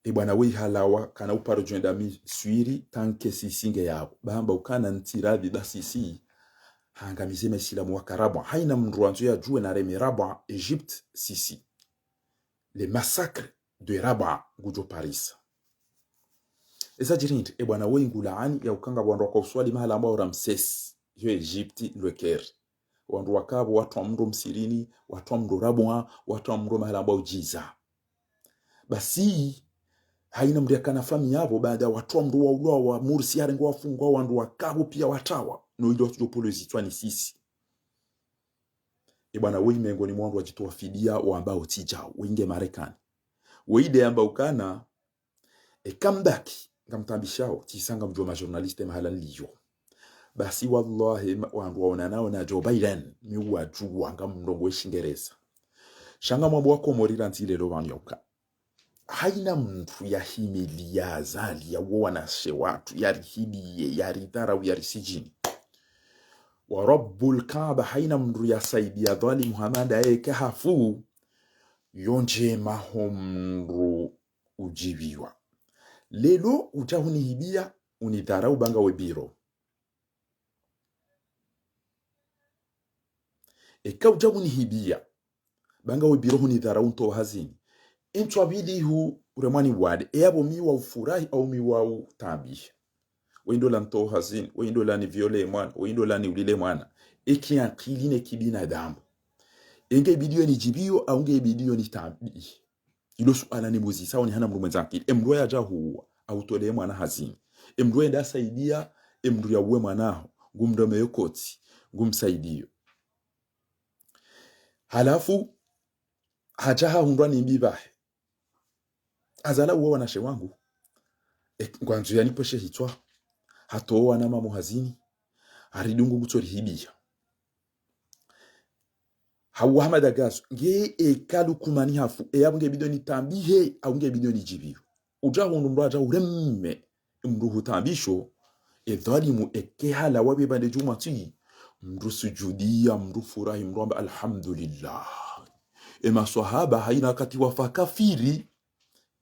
E bwana woyi halawa, kana uparo djo enda Misri, tanke Sisi nge yapvo. Ba hamba ukana ntsi rabi ba Sisi, hangamize maisilamu waka Rabwa. Haina mndru yandzo yadjuwe na reme Rabwa, Égypte, Sisi. Le massacre de Rabwa, ngudjo parisa. Eza djiri hindri, e bwana woyi ngulaani, yauka ngapvo wandru waka uswali mahala ambao Ramsès, yo Égypte, le Caire. Wandru wakapvo, watwa mndru Msirini, watwa mndru Rabwa, watwa mndru mahala ambao Djiza. Basi, haina mndru yakana famiyi yapvo, baada watwa mndru waulwa wa Morsi yarengwa wafungwa, wandru wakapvo pia watrawa. No ile watsudjo polo zitswa ni Sisi. E bwana woyi mengoni mwa wandru wadjitowa fidiya, wamba otsi djau, woyi nge Marekani. Woyi nde yamba ukana, e comeback, ngamtaabishao, tsisa ngamdjuwa ma journaliste mahala nliyo. Basi wallahi, ma, wandru waonanao na Joe Biden, mi uwadjuwa ngamndrongoo we Shingereza. Sha ngamwambo wa Komori randzi lelo pvanu yauka. Haina mndru yahimiliya Azali, yauwo wanashe watru, yarihibiye, yaridharau, yarisijini. Wa Rabbul Kaaba, haina mndru yasaidiya dhwalimu hama nda yeka hafu, yo ndjema ho mndru udjibiwa. Lelo udja hunihibiya, unidharau ba ngawe biro. Eka udja hunihibiya, ba ngawe biro hunidharau ntowa hazini. Entswa bidi hu uremwa ni wade, e yapvo mi wa ufurahi au mi wa utabihe. Woyi ndo la ntowa hazini, woyi ndo la ni viole mwana, woyi ndo la ni ulile mwana. Eki ankili ne kibinadamu. Enge bidi yo nidjibiyo, au nge bidi yo nitabihe. Ilo suala nimuzisao ni hana mndru mwendza ankili. E mndru yadja huwa, au tole mwana hazini. E mndru yenda saidiya, e mndru yauwe mwanaho, ngumreme yo kotsi, ngumsaidiyo. Halafu, hadja hahundrwa ni mbi bahe. Azali uwa wanashe wangu. E, ngwandzo yanipvoshe hitswa. Hatowa na mamo hazini. Haridungu ngutso rihibiya. Hauwa Hamada Gazo, nge eka Lukumani hafu, e yapvo nge bidi yo nitabihe, au nge bidi yo nidjibiyo. Udja hundru mndru adja ureme, mndru hutambisho, e dhwalimu eke halawa be bande djumwa tsi, mndru sujudiya, mndru furahi, mndru amba alhamdulillah. E maswahaba haina wakati wafa kafiri,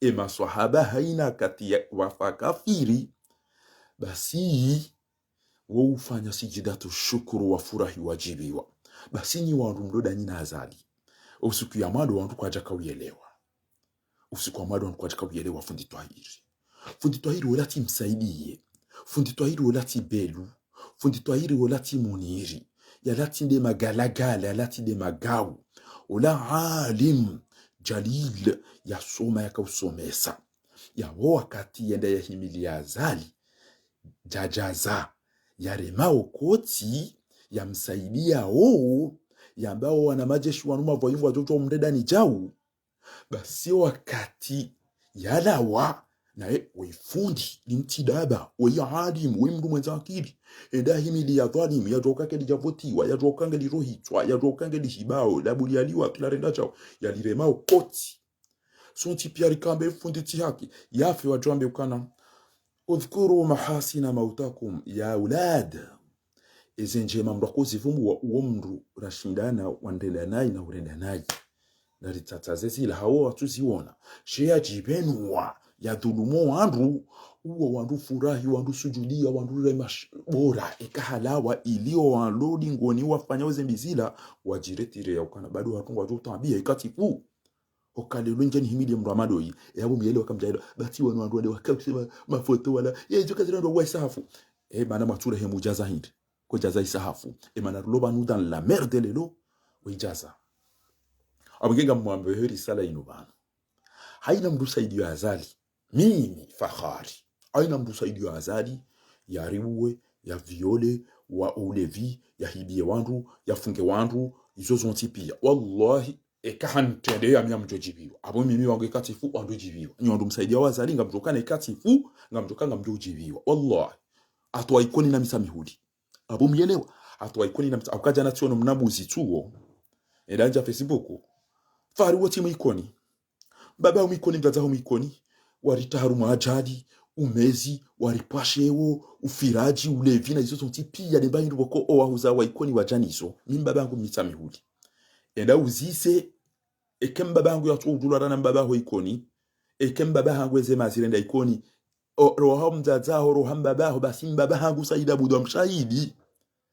e maswahaba haina wakati ya, wafa kafiri, basi, wo ufanya sijidatu shukuru wafurahi wadjibiwa. Basi nyi wandru mlo danyi na Azali. Usiku ya mwando wandru kwadjaka uyelewa. Usiku wa mwando wandru kwadjaka uyelewa fundi Twahiri. Fundi Twahiri wola tsi Msaidiye. Fundi Twahiri wola tsi Belu. Fundi Twahiri wola tsi Muniri. Yala tsi nde magalagala, yala tsi nde magau. Wola alim, jalil, yasoma yaka usomesa. Yapvo wakati yenda yahimiliya Azali, djadjaza, yarema wo koti, yamsaidiya wo, yamba wo wana madjeshi wanu mavwahivu wadjo djuwa umredani djau. Basi wakati yalawa, naye we fundi, limtidaba, we alimu, we mndru mwendza akili, enda himiliya dhwalimu, yadjuwa uka nge lidjavotiwa, yadjuwa uka nge lirohitswa, yadjuwa uka nge lihibao, labuliya liwa, kila renda djau, yalirema wo koti. Sontsi piya rikamba ye fundi tsi haki. Yafe wadjo wambe ukana: اذكروا محاسن موتاكم يا أولاد. Eze ndjema mndru akozivumbuwa uwo mndru rashindana wandrenda nayi na urenda nayi. Naritsatsaze zila hawo watsuziwona. She yadjibenuwa, yadhulumu wandru, uwo wandru furahi, wandru sujudiya, wandru rema sh-, bora, eka halawa ili wo walo dingoni wafanya wo zembi zila, wadjiretire ya ukana bado watru ngwadjo utabiya ikatifu. Oka lelo ndjeni himiliye mndru wa madoyi, e yapvo miyelewa kamdjayelewa, bati wanu wandru wale waka usema mafoto wala, ye djuka zila ndo wa isahafu. E mana mwatsure hemu djaza hindri, ko djaza isahafu. E mana rulo pvanu dans la merde lelo, we idjaza. Apvo nge ngamwambe he risala inu pvanu. Hayina mndru saidiya Azali, mimi Fakhari. Hayina mndru saidiya Azali, yariuwe, yaviole, wa ulevi, yahibiye wandru, yafunge wandru, izo zontsi piya. Wallahi, eka hantrende yami ngamdjo djibiwa. Apvo mimi wangu ikatifu wandru djibiwa. Nyi wandru msaidiya wa Azali ngamdjo kana ikatifu, ngamdjo ka ngamdjo djibiwa. Wallahi. Hata wa Ikoni na Mitsamihuli. Apvo miyelewa. Hata wa Ikoni na Mitsa-, hauka djana tsiono mna mbuzi tsuwo. Enda ndja Facebook. Fahari wo tsi mu Ikoni. Mbaba ho mu Ikoni, mdzadze ho mu Ikoni, waritaha harumwa ajali, umezi, waripvashewo, ufiradji, ulevi, na izo zontsi piya, lemba hindru pvoko owahuza wa Ikoni wadjanizo, mi mbaba hangu Mitsamihuli. Enda uzise, eke mbaba hangu yatso udjulwa rana mbaba ho Ikoni, eke mbaba hangu eze mazirenda Ikoni, o, roha mdzadze ho, roha mbaba ho, basi mbaba hangu Said Abdou Mshahidi.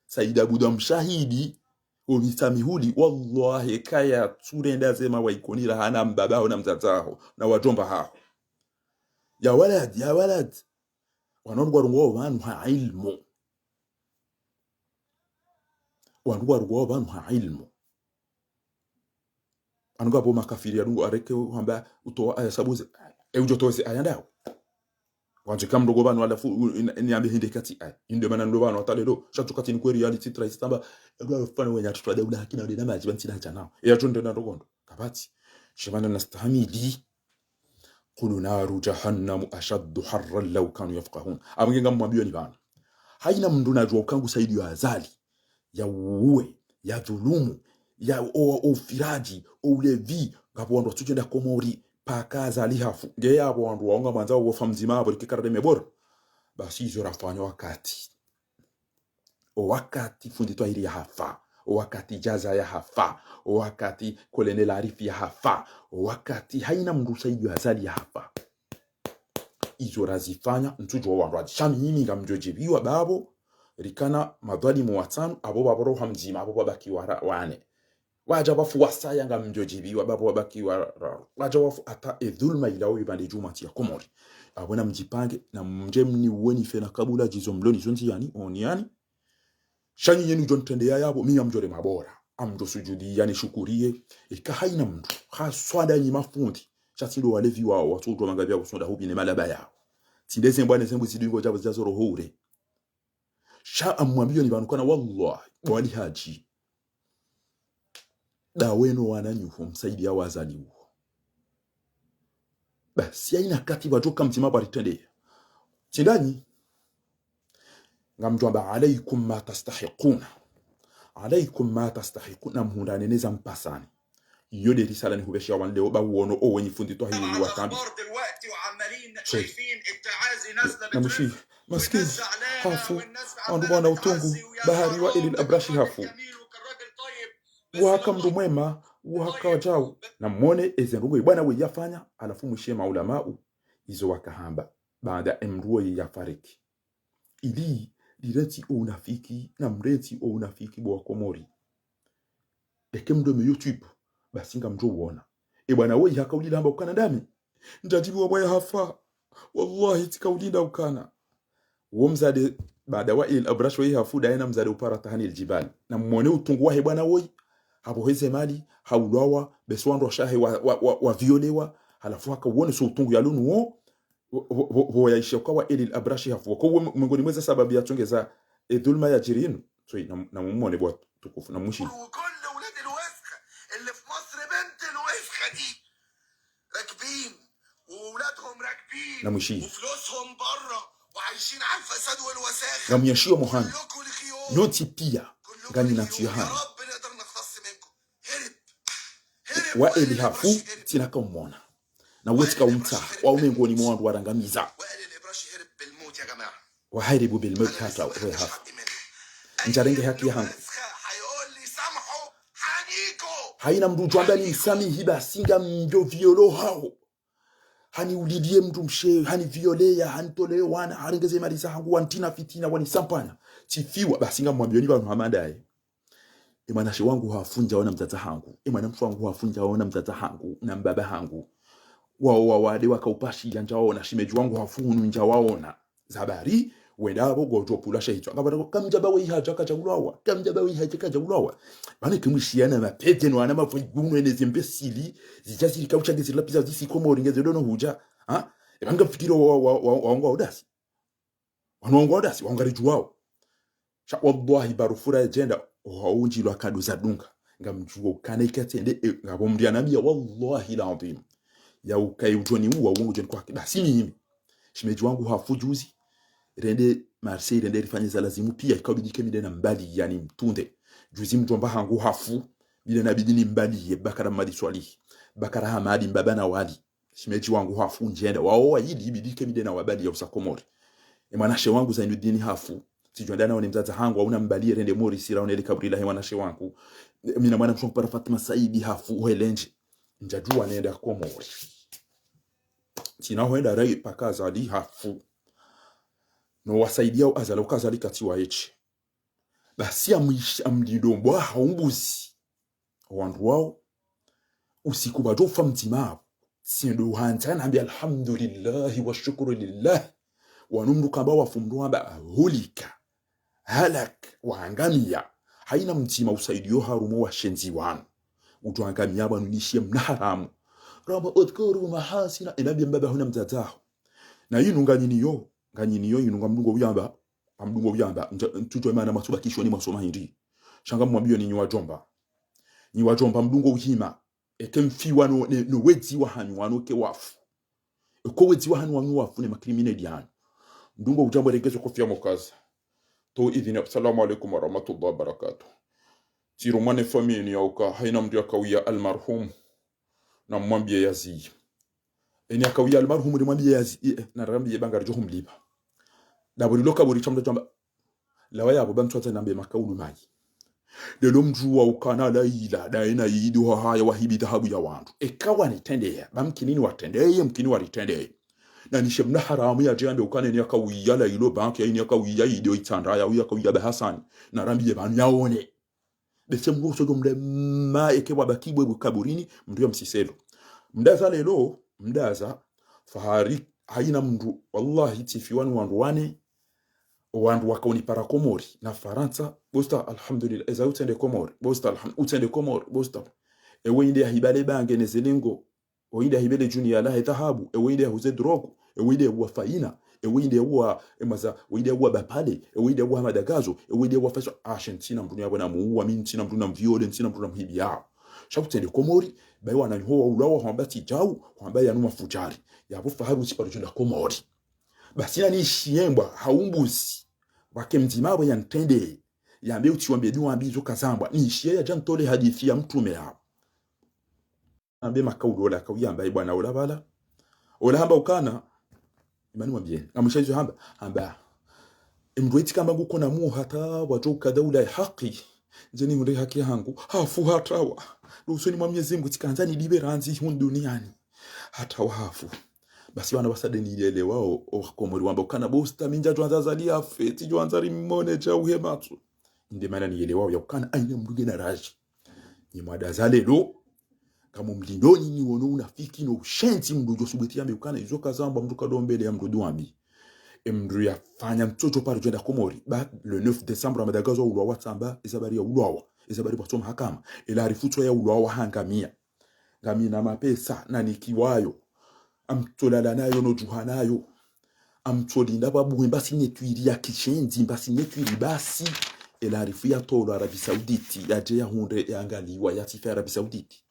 Said Abdou Mshahidi, o Mitsamihuli, wallahi, kaya tsurenda zema wa Ikoni rahana mbaba ho na mdzadze ho, na wadjomba haho. Ya walad, ya walad. Wanu ngwarongowao pvanu ha ilmu. Wanu ngwarongowao pvanu ha ilmu. Anu ngapvo makafiri yadungo areke hamba utowa aya sabuze. E udjo towa ze aya ndawo. Wandje kamndrongo pvanu halafu, u-, in-, niambe hindri kati aya. Inde mana ndo pvanu hata lelo. Sha tsu kati ni kweli yali titra isitamba. Ndo afana wenya tutwa daula hakina wale na madji pvanu tsina hadjanao. E yatso ndrenda ndrongo ndo. Kapvatsi. Shimana nastahamili. قل نار جهنم أشد حرا لو كانوا يفقهون. Apvo nge ngamwambiyoni pvanu. Hayina mndru nadjuwa uka ngu saidiya Azali. Ya uwe, ya dhulumu, ya o, o ufiradji, o ulevi, ngapvo wandru watsudjenda Komori, paka Azali hafu. Nge yapvo wandru wawo ngamwandzo wo fa mdzima apvo rike karade mebora. Basi izo rafanya wakati. O wakati fundi Twahiri yahafa, o wakati Djaza yahafa, o wakati Colonel Arifi yahafa, o wakati hayina mndru saidiya Azali yahafa. Izo razifanya, ntsudjuwa wandru wadji. Sha mimi ngamdjo djibiwa bapvo, rikana madhwalimu watsanu, apvo bapvo roha mdzima, apvo pvwabakiwa ra-, wane. Wadja wafu wasaya ngamdjo djibiwa, bapvo pvwabakiwa ra-, wadja wafu hata e dhulma ilawo ipvande djuu matsi ya Komori. Apvo namdjipange, namdje mniuwe nife na kabula djizo mloni zo ndziyani, oniyani. Sha nyi yenu djo ntrendeya yapvo, mi ngamdjo rema bora. Ngamdjo sujudi, yani shukuriye. Ika hayina mndru, haswa nda nyi mafundi. Sha tsi ndo walevi wawo, watso utwa mangapvi yapvo sonda hupvi ne malaba yawo. Tsi nde ze mbwa ne ze mbuzi zidungo djapvo zidja zoro hure. Sha ngamwambiyoni pvanu kana wallahi, bo Ali Hadji. Ndawe no wananyaho, msaidiya wo Azali uwo. Basi hayina kati pvadjoka mdzima pvwaritrendeya. Tsi ndanyi. Ngamdjo wamba عليكم ما تستحقون. عليكم ما تستحقون. Namhundrane ne zampasani. Iyo nde risala nihupvesheya wanu leo ba uwono owenyi fundi Twahiri watambi. Sorry. Namshi, maskini, hafu, wandru wana utungu, bahari wa Elil Abrashi hafu. Wahaka mndru mwema, wahaka wadjau. Namwone eze ndrongo ye bwana we yafanya, halafu mwishe maulamau. Izo wakahamba, baanda emndru woyi yafariki. Ili, lirentsi o unafiki, namrentsi o unafiki bo wa Komori. Eke mndru eme YouTube, basi ngamdjo uwona. E bwana woyi haka ulila hamba ukana ndami. Ndjadjibiwa bwa yahafa. Wallahi, tsika ulinda ukana. Wo mdzadze, baanda wa Elil Abrashi woyi hafu, ndaye na mdzadze upara Tahani El Djibali. Namwone utungu wahe bwana woyi. Hapvoheze mali, haulwawa, besi wandru washahe wa, wa, wa, waviolewa. Halafu haka uwone so utungu yalo nuwo. Pvo, pvo, pvo, pvo yaishiya uka Wael Al-Abrashi hafu. Woko uwe mwengoni mweze sababu yatsongeza edhulma yadjiri inu. So, na, na mumone bo watukufu, na mwishi. وكل ولاد الوسخ اللي في مصر، بنت الوسخة دي، راكبين، وولادهم راكبين، na mwishi. وفلوسهم بره، وعايشين على الفساد والوساخة. Ngamwishiyo mohani. كلكم لخيوط. Nyontsi piya. كلكم nganyi na لخيوط. Ntsu ya hanu. يا رب نقدر نقتص منكم. هرب. هرب Wael وقال hafu, الأبرشي هرب. Tsina kaumona. Na wetsi kaumtsaha, wa umengoni mwa wandru warangamiza. وقال الأبرشي هرب بالموت يا جماعة. وهربوا بالموت hata we hafu. Ntsarenge haki yahangu. Hayina mndru udjo amba nimsamihi basi ngamdjo violo haho. Haniulilie mndru mshe, hanivioleya, hanitoleya wana, harengeze mali zahangu, wantrina fitina, wanisampanya. Tsifiwa, basi ngamwambioni pvanu hama ndaye. E mwanashe wangu hafu ndjaona mdzadze hangu. E mwanamshe wangu hafu ndjaona mdzadze hangu, na mbaba hangu. Wao wawade waka upashiya ndjaona, shemedji wangu hafu hunu ndjawaona. Zabari, wenda apvo ngodjo pvula shahitswa. Ngapvo kamdjaba we ihaja kadja ulawa, kamdjaba we ihaja kadja ulawa. Pvanu kimwishiya na mapete no ana mapvu yunu ene zembesili, zidja zilika utsha ngezila piza zisi Komori ngezedo no hudja. Ha? E pvanu ngamfikiri wa, wa, wa, wa, wa, wa, udasi. Wanu wangu wadasi, wangu ngaridjuwao. Sha wallahi barufura yadjenda, oha undjilwa kado zadunga. Ngamdjuwa ukana ikatsende, e, ngapvo mndru yanambiya, wallahi al-adhim. Ya ukaye udjoni uwa, uwo ngudjoni kwake. Basi mimi. Shemedji wangu hafu juzi. Rende Marseille, rende rifanye za lazimu piya, ikabidi ke mi nde nambaliye, yani mtunde. Juzi mdjomba hangu hafu, bile nabidi nimbaliye, Bakara Mmadi Swalihi. Bakara Hamadi, mbaba na wali. Shemedji wangu hafu ndjenda. Wao wayili ibidi ke mi nde nawabaliya usa Komori. E mwanashe wangu Zainudini hafu. Tsidjo enda naone mdzadze hangu, au nambaliye rende Morisi raone le kaburi lahe mwanashe wangu. E, mi na mwanamshe wangu para Fatima Saidi hafu, uhelendje. Ndjadjuwa nenda Komori. Tsina hwenda rai paka Azali hafu. No wasaidiya o Azali, uka Azali katsi wa eche. Basi amwish-, amlindo mbwa ha umbuzi. Owandru wao, usiku wadjo ufa mdzima apvo. Tsindo handza nambe alhamdulillahi wa shukuru lillahi. Wanu mndru kamba wafu mndru wamba hulika, halak, wangamiya. Hayina mdzima usaidiyo harumwa washenzi wanu. Udjo angamiya pvanu nishiye mna haramu. Ramba udhkuru mahasina, enambiye mbaba huna mdzadze haho. Na yinu nganyiniyo, nganyiniyo yinu ngamdungo uyamba, ngamdungo uyamba, ntsudjo imana masubakishwa ni masoma hindri. Sha ngamwambiyo ni nyi wadjomba. Nyi wadjomba mdungo uhima. Eke mfiwa no, ne, no wedzi wahanyu wanu ke wafu. Eko wedzi wahanyu wanu wafu ne makrimineli yanu. Mdungo udjambo regezo kofiya mokaza. To idhini, assalamu alaikum warahmatullahi wabarakatuh. Tsiro mwane famini ya uka, hayina mndru yakauya almarhum. Na mwambiye yaziye. Eni yakauya almarhum ri mwambiye yaziye, e, na rambiye banga ridjo humlipva. Dapvo rilo kaburi tsamda tsamba. Lawa yapvo ba mtswatsa nambe makaulu mayi. Lelo mndru wa ukana la ila, daye na idi wahaya wahibi dhahabu ya wandru. Eka wanitrendeya, ba mkinini watrendeye, mkini waritrendeye. Na nishe mna haramu yadje yambe ukana eni yakauya la ilo banki, ya eni yakauya idi o itsandra, ya uya kauya ba Hasani. Na rambiye pvanu yaone. Bese mndru usodjo mle ma eke wabaki bwe kaburini, mndru ya msiselo. Mdaza lelo, mdaza, fahari, hayina mndru, wallahi, tsifiwa ni wandru wane, owandru wakaunipara Komori, na Farantsa, bosta, alhamdulillah, eza utsende Komori, bosta, alham-, utsende Komori, bosta. Ewe inde ya hibale bange ne zelengo, ewe inde ya hibele djuni ya lahe dhahabu, ewe inde ya huze drogu, ewe inde ya uwa Fayina, ewe inde ya uwa emaza, ewe inde ya uwa Bapale, ewe inde ya uwa Hamada Gazo, ewe inde ya uwa Faisal. Ashe ntsina mndru niyapvo namuwa, mi ntsina mndru namviole, ntsina mndru namhibiya. Sha kutsende Komori, bayi wananyaho waulawa, hwamba tsi djau, hwamba yanu mafujari. Yapvo fahari utsiparo djenda Komori. Basi na nishiye mbwa, ha umbuzi. Wake mdzima apvo yantrende. Yambe utsi wambe dua mbi zo kazambwa. Nishiye yadja ntole hadisi ya mtrume yapvo. Ambe makaulu ola kauyamba ibwana ola pvala. Ola hamba ukana. Imani mwambiye. Ngamwisha izo hamba. Hamba. Emndru etsi kamba nguko na muo hata wadjo uka daula ya haki. Ndje nihundre haki hangu. Hafu hata wa. Lusoni mwa Mwenyezi Mungu tsikandza nilipve randzi hunu duniani. Hata wa hafu. Basi wana wasade niyelewao, o Wakomori wamba ukana bosta mi ndjadjwandza Azali yafe, tsidjwandza rimone djau he matso. Inde mana niyelewao ya ukana hayina mndru ngena raji. Nyi mwadaza lelo, ngamumlindoni nyi wono unafiki no ushenzi mndru udjo subweti yambe ukana izo kazambwa mndru kadombele ya mndru dua mbi. Emndru yafanya ntsodjo paro djwenda Komori. Ba le neuf décembre Hamada Gazo ulawa tsamba, ezabari ya ulawa. Ezabari pvwatsoma hakama. Ela arifutswa ya ulawa hangamiya. Ngamina mapesa, nanikiwayo. Amtsolala nayo no djuha nayo. Amtsolinda pvwa buhe mba signature ya kishenzi, mba signature basi. Ela arifu yatolwa Arabie Saoudite, yadje yahundre, yangaliwa, yasife Arabie Saoudite.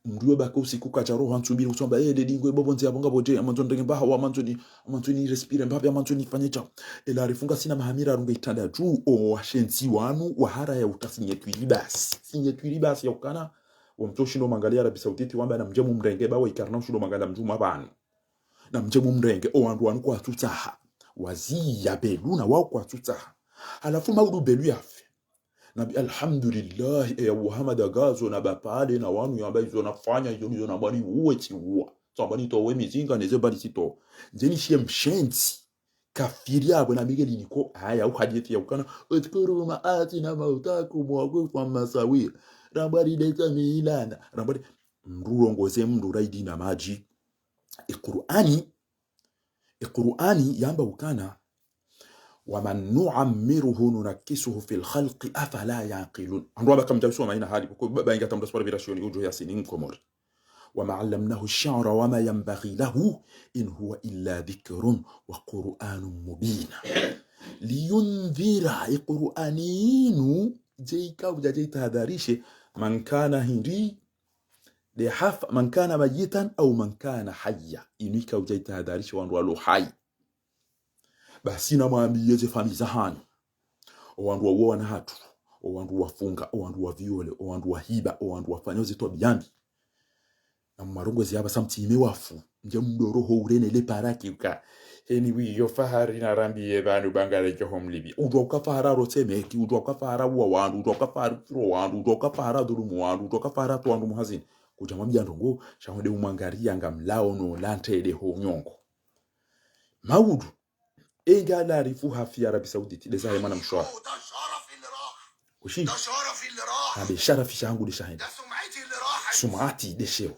Mndru yo baka usiku kadja roho ntsu mbili, utsamba, eh, leli ngwe bobo nzi yapvo ngapvo dje, amandzo nirenge mbaha, amandzo ni, amandzo ni respire mbapvi, amandzo nifanye sha. Ela arifu ngasina maha miraru nge itranda dju, o washenzi wanu, wahara ya uta signature basi. Signature basi ya ukana, wamtso shindo mangalia Arabie Saoudite, wamba namdje mumrenge, ba wa ikarna ushindo mangalia mdjuma pvanu. Namdje mumrenge, o wandru wanu kwatsutsaha. Waziya Belu na wao kwatsutsaha. Halafu maudu Belu yafe. Nambi alhamdulillah, eya Muhammad agazo na bapale na wanu yamba izo nafanya, izo ndizo namba niuwe tsiuwa. Tsamba nitowe mizinga, neze mbali tsitowa. Ndje nishiye mshenzi. Kafiri yapvo nambi nge liniko, haya, uhadisi ya ukana, اذكروا مآتنا موتاكم وقوفا مساوير. Rambwa rideka milana. Rambwa ri-, mndru rongoze mndru raidi na madji. Iqur'ani, Iqur'ani yamba ukana, ومن نعمره ننكسه في الخلق أفلا يعقلون. Wandru wamba kamdjasoma ina hali, ko ba-, ba inga tamda spara virashioni, udjo Yasini Mkomori. وما علمناه الشعر وما ينبغي له إن هو إلا ذكر وقرآن مبين. لينذر, Iqur'ani inu, dje ika udja dje itahadharishe, من كان hindri, de hafa, من كان ميتا أو من كان حيا. Inu ika udja itahadharishe wandru walo hayi. Basi namwambiye ze famiyi zahanyu. O wandru wauwa wana hatru, o wandru wafunga, o wandru waviole, o wandru wahiba, o wandru wafanya ze twabiya mbi. Namwarongoze yapvasa mtsime wafu, ndje mdoro ho urene le paraki uka. Heni wiyo fahari narambiye pvanu bangale djo ho mlipviya. Udjuwa uka fahara rotsemeki, udjuwa uka fahara uwa wandru, udjuwa uka fahara ufiro wandru, udjuwa uka fahara dhulumu wandru, udjuwa uka fahara towa wandru muhazini. Kudja mwambiya ndrongo, sha honde umwangariya ngamlao no lantrede ho nyongo. Maudu, enga larifu hafi Arabie Saoudite, de zahe mwana mshe wahe. Kushi? Habe sharafi shangu de shahenda. Sum'ati de sheo.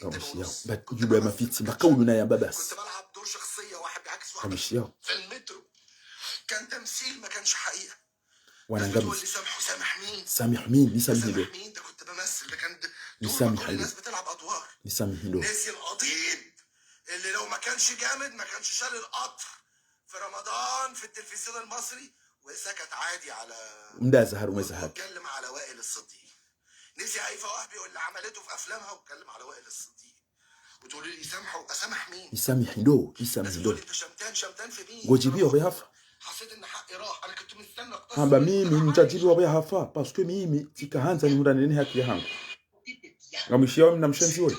Ngamishiyawo. Ba djuba ya mafitsi, mba kaulu nayamba basi. Ngamishiyawo. Wanangamizi. Samih Amin, nisamihi ndo. Nisamihi ndo. Nisamihi ndo. Mda zaharu mwe zaharu. Nisamihi ndo, nisamihi ndo. Ngodjibiwa pvo yahafa. Hamba mimi, ntsadjibiwa pvo yahafa, parce que mimi, tsikahandza nihundra nene haki yahangu. Ngamwishiyawo mna mshenzi woyi.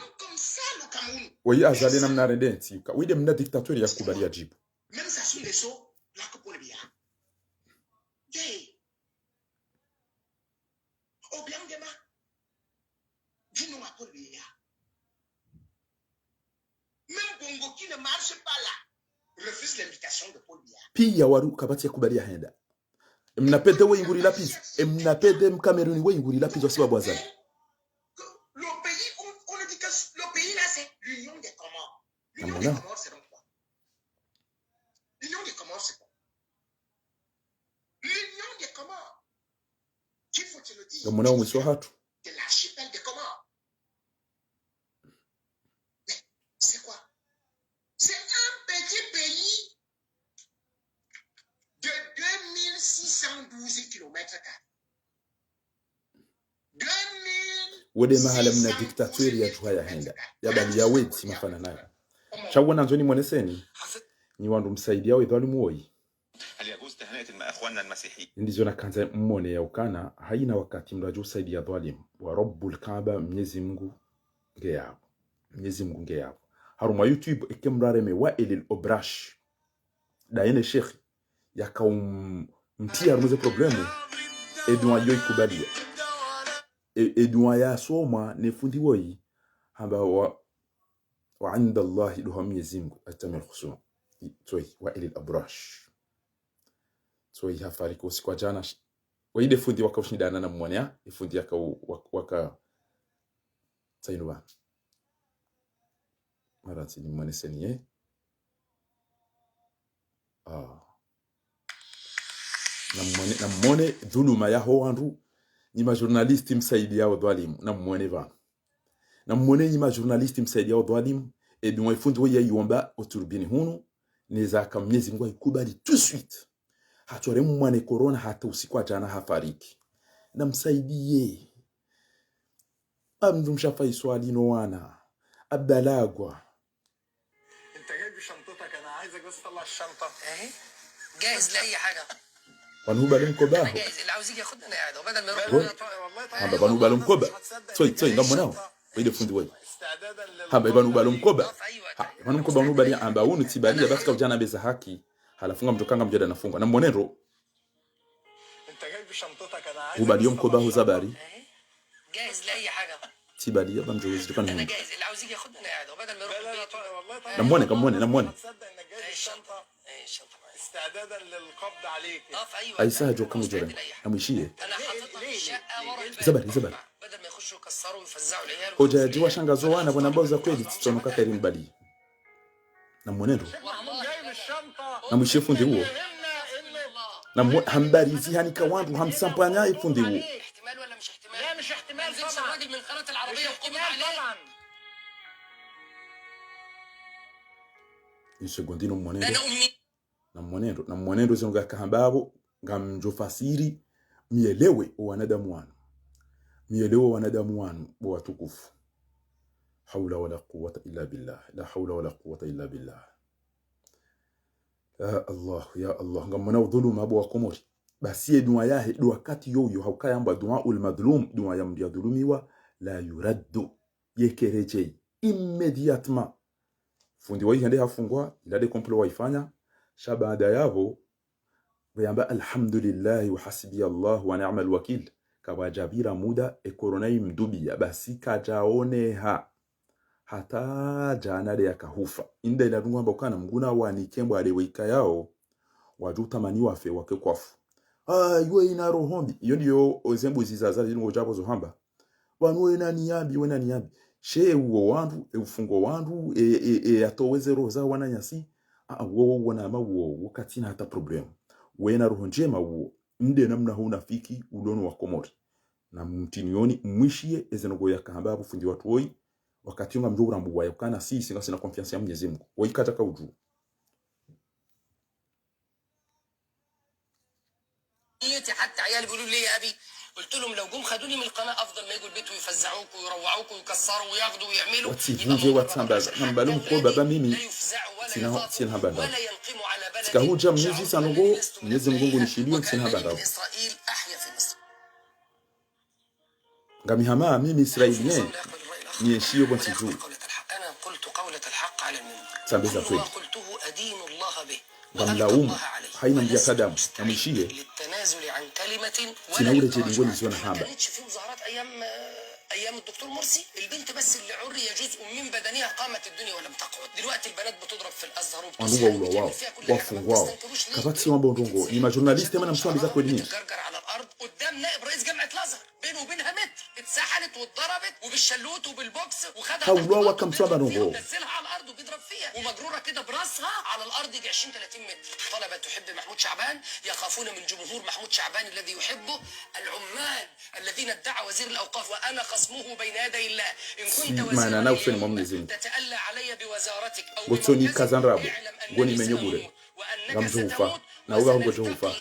Woyi Azali na mna rendentsi, ka, wide mna dictateur ya kubali ya djibu. Même Bongo qui ne marche pas là refuse l'invitation de Paul Biya. Piya waru kapvatsi ya kubali ya henda. Mna pede we inguri lapizo. Mna pede Mkameruni we inguri lapizo sibabu Azali. Le pays, on, on ne dit que le pays là, c'est l'Union des Comores. L'Union des Comores, c'est donc quoi? L'Union des Comores, c'est quoi? L'Union des Comores. Qu'il faut te le dire. Ngamwona umwisi wahatru. De l'archipel des Comores. Mais c'est quoi? C'est un petit pays de deux mille six cent douze kilomètres carrés. Wede mahala mna dictateur ya djuha ya henda. Ya bali ya wedzi mafana nayo. Sha wona ndzo nimwoneseni. Nyi wandru msaidiya we dhwalimu woyi. Ndizo nakandza mmone ya ukana, hayina wakati mndru yadjo usaidiya dhwalimu. Wa Rabbul Kaaba, Mnyezi Mungu nge yapvo. Mnyezi Mungu nge yapvo. Harumwa YouTube, eke mndru yareme Wael El Obrash. Daye ne shekhi, yaka um-, mtriya harumwa ze problème, e dua yo ikubaliwa. E, e dua yasomwa ne fundi woyi, hamba wa, وعند الله, ndo ha Mnyezi Mungu, أتم الخصوم. Tsoyi, Wael El Obrash. Tsoyi hafariki usiku wa djana, sh-, woyi de fundi waka ushindana na mmone, e fundi yaka u-, wak-, waka, tsayinu ba. Mara ntsi nimwoneseni ye. Ah. Namwone, namwone dhuluma yaho wandru. Nyi ma journaliste msaidiyao dhwalimu, na mwone pvanu. Na mwone nyi ma journaliste msaidiyao dhwalimu, ebi mwa ifundi wo yayiomba o turbine hunu, neza ka Mnyezi Mungu ayikubali tout de suite. Hatware mwana corona hata usiku wa jana hafariki. Na msaidiye. Amdru mshafa iswali no wana. Abdalagwa. انت جاي بشنطتك، انا عايزك بس تطلع الشنطه. اهي، جاهز لاي حاجه. Pvanu hubali mkoba ho. جاهز، اللي عاوز يجي ياخدني انا قاعد، وبدل ما يروح. Bon. Hamba pvanu hubali mkoba. Tsoi, tsoi, ngamwonao. Ile fundi wayi. Hamba pvanu hubali mkoba. Ha, pvanu mkoba unu hubali hamba unu tsibaliya basi ka udjana beza haki. Halafu ngamdjo kanga mdjada na fungwa. Na mwone ndro. انت جاي بشنطتك، انا عايزك Hubali yo بس mkoba تطلع ho zabari. اهي، جاهز لاي حاجه. Tsibaliya ba mdjo wezi dukana انا hunu. جاهز، اللي عاوز يجي ياخدني انا قاعد، وبدل ما يروح لا لا لا البيت. طيب، والله طيب. Na mwone, ngamwone, na mwone. تصدق انك جاي ايه الشنطه؟ بالشنطه. ايه الشنطه معايا؟ استعدادا للقبض عليك. اه، في اي وقت. Aisa hadjo مستعد kamudjore. لاي حاجه. Namwishiye. انا حاططها في الشقه ورا الباب. Zabari, zabari. بدل ما يخشوا يكسروا ويفزعوا العيال. Odja djiwa shangazo wana pvona mbawo za kweli tsitsono kateri mbali. Na mwone ndro. محمود جايب الشنطه. Namwishiye fundi uwo. فهمنا انه Na mwo-, hambarizi hanika wandru hamsampanya ifundi uwo. احتمال ولا مش احتمال؟ لا، مش احتمال ما ينزلش طبعا. الراجل من قناه مش العربيه وقبض احتمال عليه. طبعا. Une seconde, na mwone ده ndro. انا امي. Na mwone ndro, na mwone ndro zinu ngaka hamba apvo, ngamdjo fasiri, mielewe o wanadamu wanu. Mielewe o wanadamu wanu, bo watukufu. Hawla wala quwwata illa billah. La hawla wala quwwata illa billah. Ya Allah, ya Allah. Ngamwona udhuluma bo wa Komori. Basi ye dua yahe, dua wakati yoyo, hauka yambwa dua ul madhlum, dua ya mndru yadhulumiwa, la yuraddu. Yekeredjei. Immédiatement. Fundi wayi hende hafungwa, ila nde complot wayifanya. Sha baada yapvo, pvo yamba alhamdulillahi wa hasbiyallahu wa ni'mal wakil. Kapvadjapvira muda, e corona imdubiya, basi kadjaoneha. Hata djana nde yakahufa. Inde ila ndrongoo hamba ukana Mngu nawanike mbwa nde wayikayao, wadjo utamani wafe wake kwafu. Ah, iwe ina roho mbi. Iyo ndiyo ozembuzi za zali ndrongoo djapvo zo hamba. Pvanu wena niya mbi, wena niya mbi. She uwo wandru, e ufungo wandru, e, e, e, yatoweze roho za wananyasi. Ah, uwo, uwo, uwo nama uwo, uwo katsina hata problème. Wena roho ndjema uwo. Nde namna ho unafiki, ulo no wa Komori. Na mtinioni, mwishiye, eze ndrongoo yakahamba apvo fundi watru woyi, wakati yo ngamdjo urambuwa ya ukana si, si ngasina confiance ya Mnyezi Mngu. Woyi kadjaka udju. حتى عيالي بيقولوا لي: "يا ابي"، قلت لهم: "لو جم خدوني من القناه افضل ما يجوا البيت ويفزعوك ويروعوك ويكسروا وياخدوا ويعملوا". Watsivunje, watsambaza, hamba lo mkoba ba mimi, tsina, tsina hamba ndawo. Tsika hudja mnyuzisa ndrongoo, Mnyezi Mngu ngunishiliyo, tsina hamba ndawo. Ngami hama mimi Israélien, niyenshiyo pvo ntsi dju. Tsambeza kweli. Ngamlaumu, hayina mbi ya kadamu, namwishiye. Tsina uredjeli ngonizo nahamba. Wandru waulwa wawo, wafungwa wawo. Kapvatsi wamba ndrongoo, nyi ma journaliste mana mtsuambiza kweli nyi. Haulwa waka mtsuamba ndrongoo. Si maana na usoni mwa Mnyezi Mngu. Ngotsoni kaza ndrabo, ngoni menyo bure. Ngamdjo hufa, na uwo ngodjo hufa.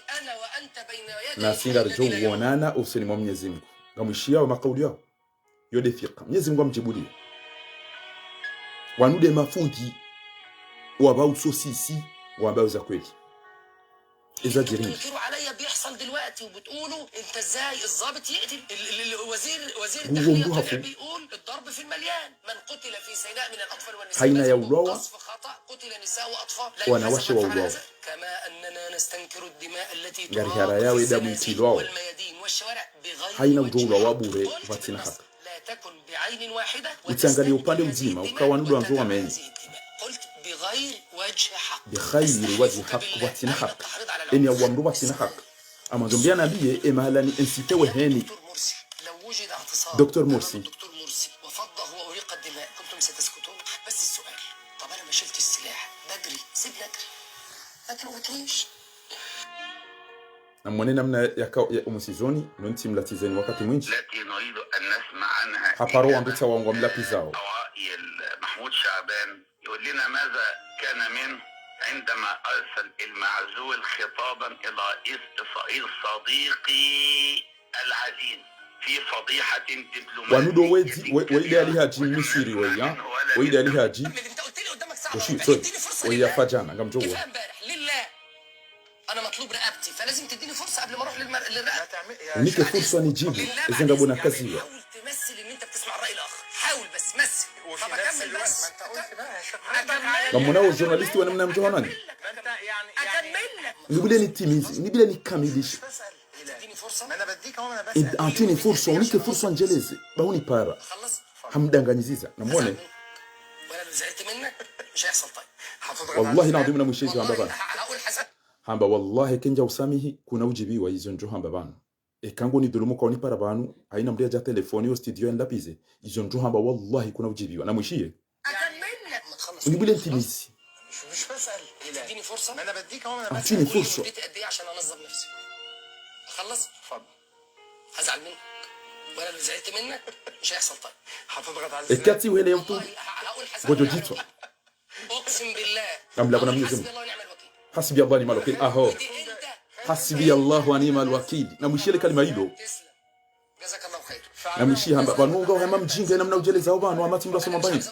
Nasi ngaridjo uwonana usoni mwa Mnyezi Mngu. Ngamwishiyawo makauli yawo. Yo nde fiqa. Mnyezi Mngu ngamdjibuliye. Wanu nde mafundi. Wamba usosisi, wamba uza kweli. Eza djirini. Uwo mndru hafu. Hayina ya ulwawa, wanawashe wa ulwawa. Ngarihara yawe damu itrilwawo. Hayina udjo ulwawa bure, pvatsina haki. Utsiangaliye upande udzima, uka wanu ndo wandzo wamenye. Bighayri wadji haki, pvatsina haki. Eni ya uwa mndru pvatsina haki. Ama ndzo mbiya nambiye, e mahalani ensite weheni. Docteur Morsi. Namwone namna yaka, ya, umusizoni, no ntsi mlatizeni wakati mwindji. التي نريد أن نسمع عنها. Haparo wandru tsa wangu wamlapizao. أوائل محمود شعبان يقول لنا ماذا كان منه عندما أرسل المعزول خطابا إلى رئيس إسرائيل صديقي العزيز في فضيحة دبلوماسية. Wanu ndo wedzi, we, we ide Ali Hadji Misiri we, ya? We ide Ali Hadji. Boshi, sorry. We ya fadjana, ngamdjo wa. كيف امبارح؟ لله. أنا مطلوب رقبتي، فلازم تديني فرصة قبل ما أروح للمر-، للرقبة. Nike fursa nidjibu, eze ngapvo nakaziwa. حاول تمثل إن أنت بتسمع الرأي الآخر. حاول بس، مثل. طب أكمل بس. أكمل. Ngamwonao journaliste wa namna mdjo hanani. أكمل لك. Nibile nitimizi, nibile nikamilishe. تديني فرصة. Id-, antini fursa, unike fursa ndjeleze. Ba unipara. خلص. Hamdanganyiziza. Namwone. وأنا لو زعلت منك، مش هيحصل طيب. Wallahi, na adhimu na mwishizi hamba pvanu. هقول حسب. Hamba, wallahi, eka ndja usamihi, kuna udjibiwa izo ndjo hamba pvanu. Eka ngo nidhulumu ka unipara pvanu, haina mdru yadja telefoni yo studio yanilapvize, izo ndjo hamba, wallahi, kuna udjibiwa. Namwishiye. أكمل لك. Unibile ntimizi. مش، مش بسأل إلى. تديني فرصة؟ ما أنا بديك أهو، أنا بسأل. Antini fursa. مدتي قد إيه عشان أنظم نفسي؟ أخلص؟ اتفضل. هزعل منك. وأنا لو زعلت منك، مش هيحصل طيب. هتضغط على الزناد؟ Eka tsi wele yotu. والله ه-، هقول حسب. Ngodjo djitwa. أقسم بالله. Namlapvo na Mnyezi Mungu. حسبي الله ونعم الوكيل. حسبي الله ونعم الوكيل. Aho. ودي أنت، أنت حسبي الله ونعم الوكيل. Namwishiye le kalima ilo. تسلم. جزاك الله خير. Namwishiye hamba, pvanu nga hama mdjinga, namna udjeleza pvanu, hama tsi mdru asoma mbayi.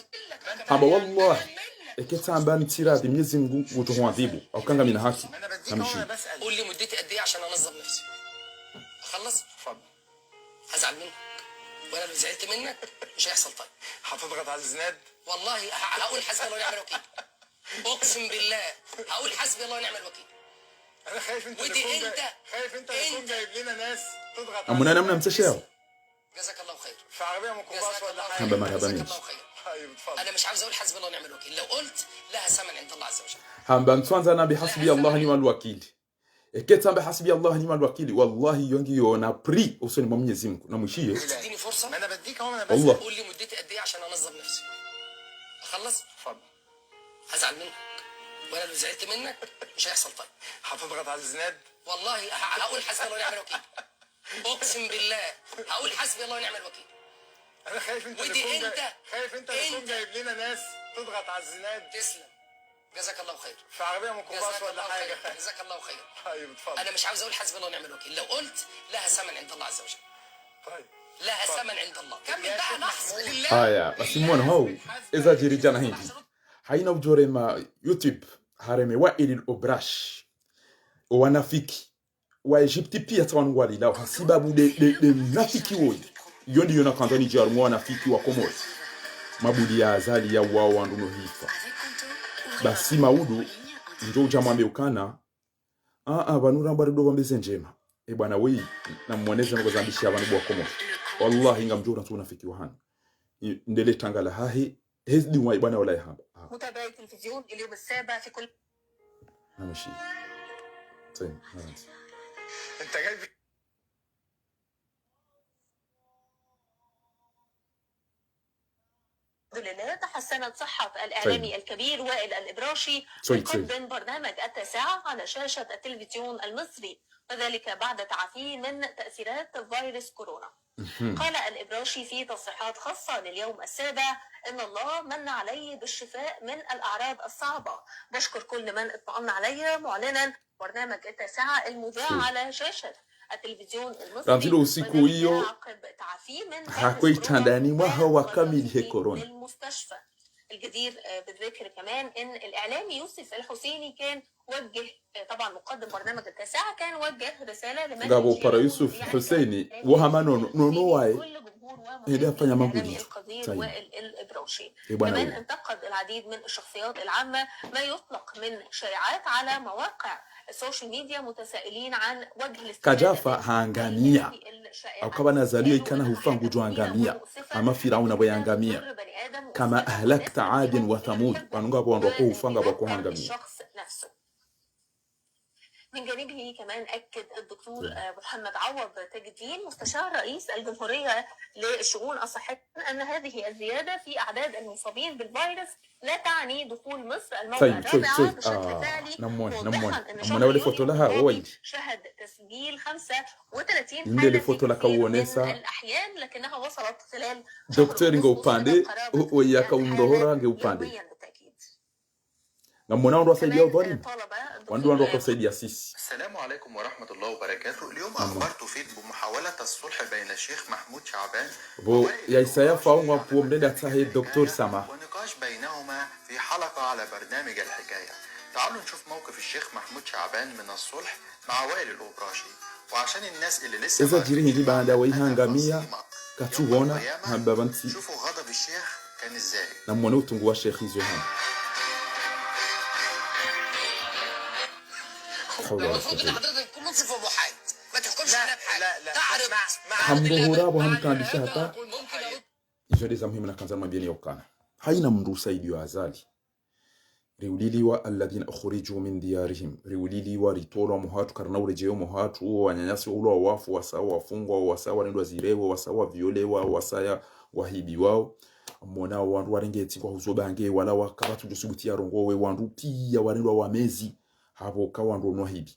Hamba, wallahi, eka tsamba ntsira bi Mnyezi Mungu, ngudjo huadhibu, au kanga mina haki. Namwishiye. قول لي مدتي قد إيه عشان أنظم نفسي. أخلص؟ اتفضل. هزعل منك. وأنا لو زعلت منك، مش هيحصل طيب. هتضغط على الزناد؟ والله ه-، هقول حسبي الله ونعم الوكيل. أقسم بالله. هقول حسبي الله ونعم الوكيل. أنا خايف أنت ودي تكون جاي-، أنت، خايف أنت تكون أنت. جايب لنا ناس تضغط على الزناد. Namwona namna mtsesheo. جزاك الله خير. في عربية ميكروباص ولا حاجة؟ Hamba marahaba mendji. جزاك الله خير. طيب، اتفضل. أنا مش عاوز أقول حسبي الله ونعم الوكيل. لو قلت، لها ثمن عند الله عز وجل. Hamba ntswandza nambe حسبي الله ونعم الوكيل. Eka tsamba حسبي الله ونعم الوكيل, wallahi, yo ngiyo na prix usoni mwa Mnyezi Mungu. Namwishiye. تديني فرصة؟ ما أنا بديك أهو، أنا بسأل. والله. قول لي مدتي قد إيه عشان أنظم نفسي. أخلص؟ اتفضل. هزعل منك. وأنا لو زعلت منك، مش هيحصل طيب. هتضغط على الزناد؟ والله ه-، هقول حسبي الله ونعم الوكيل. أقسم بالله. هقول حسبي الله ونعم الوكيل. أنا خايف أنت ودي تكون أنت، جاي-، خايف أنت تكون أنت. جايب لنا ناس تضغط على الزناد. تسلم. جزاك الله خير. في عربية ميكروباص ولا حاجة؟ جزاك الله خير. جزاك الله خير. طيب، اتفضل. أنا مش عاوز أقول حسبي الله ونعم الوكيل. لو قلت، لها ثمن عند الله عز وجل. طيب. لها ثمن عند الله. كمل بقى لحظة. لله. Aya, basi mwana hau, eza djiri djana hindri. Haina udjo rema YouTube, hareme Wael Obrash. Owanafiki. Wa Egypte pia tsi wanu ngwalilao, hasibabu de, de, de mnafiki woyi. Yo ndiyo nakandza nidje harumwa wanafiki wa Komori. Mabuli ya Azali ya wao wandru no hifa. Basi maudu, ndjo udja mwambe ukana, a, a, pvanu ramba rido pvambe ze ndjema. E bwana woyi, namwoneze noko zambisha pvanu bo wa Komori. Wallahi, ngamdjo uransu unafiki wa hanu. I, ndele tanga la hahe, hezi di wa bwana wala ya hamba. A. متابعي التلفزيون اليوم السابع في كل Namwishiye. Tsayi, namwishiye. الحمد لله، تحسنت صحة الإعلامي الكبير وائل الإبراشي، طيب، طيب. مقدم برنامج التاسعة على شاشة التلفزيون المصري، وذلك بعد تعافيه من تأثيرات فيروس كورونا. قال الإبراشي في تصريحات خاصة لليوم السابع إن الله من علي بالشفاء من الأعراض الصعبة. بشكر كل من اطمأن علي، معلنا برنامج التاسعة المذاع على شاشة التلفزيون المصري. Randzi lo usiku iyo, وذلك عقب تعافيه من فيروس كورونا. Hakwe itandani mwaha wa kamili he corona. للمستشفى. الجدير، آه، بالذكر كمان إن الإعلامي يوسف الحسيني كان وجه، آه، طبعًا مقدم برنامج التاسعة كان وجه رسالة لمن ngapvo para Yusuf Husseini, wo hama nono, nono waye. كل جمهور ومحب Hende afanya mambo الإعلامي ndithu. القدير وائل الإبراشي. E bwana كمان انتقد العديد من الشخصيات العامة ما يطلق من شائعات على مواقع السوشيال ميديا متسائلين عن وجه الاستفادة kadjafa من hangamia. هذه الشائعات. Au kaba nazaliwa ikana hufa ngudjo hangamia. Ama Firauna bwe yangamia. كما أهلكت عادا وثمود. Pvanu ngapvo wandru wako hufa ngapvo wako hangamia. الشخص نفسه. من جانبه كمان أكد الدكتور، آه، محمد عوض تاج الدين مستشار رئيس الجمهورية للشؤون الصحية أن هذه الزيادة في أعداد المصابين بالفيروس لا تعني دخول مصر الموجة الرابعة بشكل فعلي، موضحا أن شهر يونيو الماضي شهد تسجيل خمسة وثلاثين حالة في كثير من الأحيان، لكنها وصلت خلال شهر أغسطس إلى قرابة ألف حالة يوميا بالتأكيد. Ngamwona wandru wasaidia udhwalimu. Wandru wandru wakosaidia sisi. السلام عليكم ورحمة الله وبركاته. اليوم أخبار تفيد بمحاولة الصلح بين الشيخ محمود شعبان ووائل الأبراشي على مائدة الحكاية والنقاش بينهما في حلقة على برنامج الحكاية. تعالوا نشوف موقف الشيخ محمود شعبان من الصلح مع وائل الأبراشي. وعشان الناس اللي لسه ما عرفتش، eza djiri hindri baanda waihangamiya, katsuona hamba pvantsi. شوفوا غضب الشيخ كان إزاي. Namwone utungu wa sheikh izo hamba. حول ولا قوة إلا بالله. حضرتك كل منصف ومحايد. ما تحكمش على بحاجة. لا، لا، لا. تعرف. Hamruhura pvo hamkandisha hata. Izo ndeza muhimu nakandza nimwambieni ya ukana. Haina mndru usaidio Azali. Riuliliwa الذين أخرجوا من ديارهم. Riuliliwa, ritolwa mwahatru, karina uredjeyo mwahatru, uwo wananyasi, ulo wafu, wasa wafungwa, wasa walindwa zirewo, wasa waviolewa, wasa ya wahibiwao. Mwona wandru warenge tsi kwa huzo bange, wala wakapvatsu djo subuti ya rongowe, wandru piya walindwa wamezi, hapvo ka wandru wanu wahibi.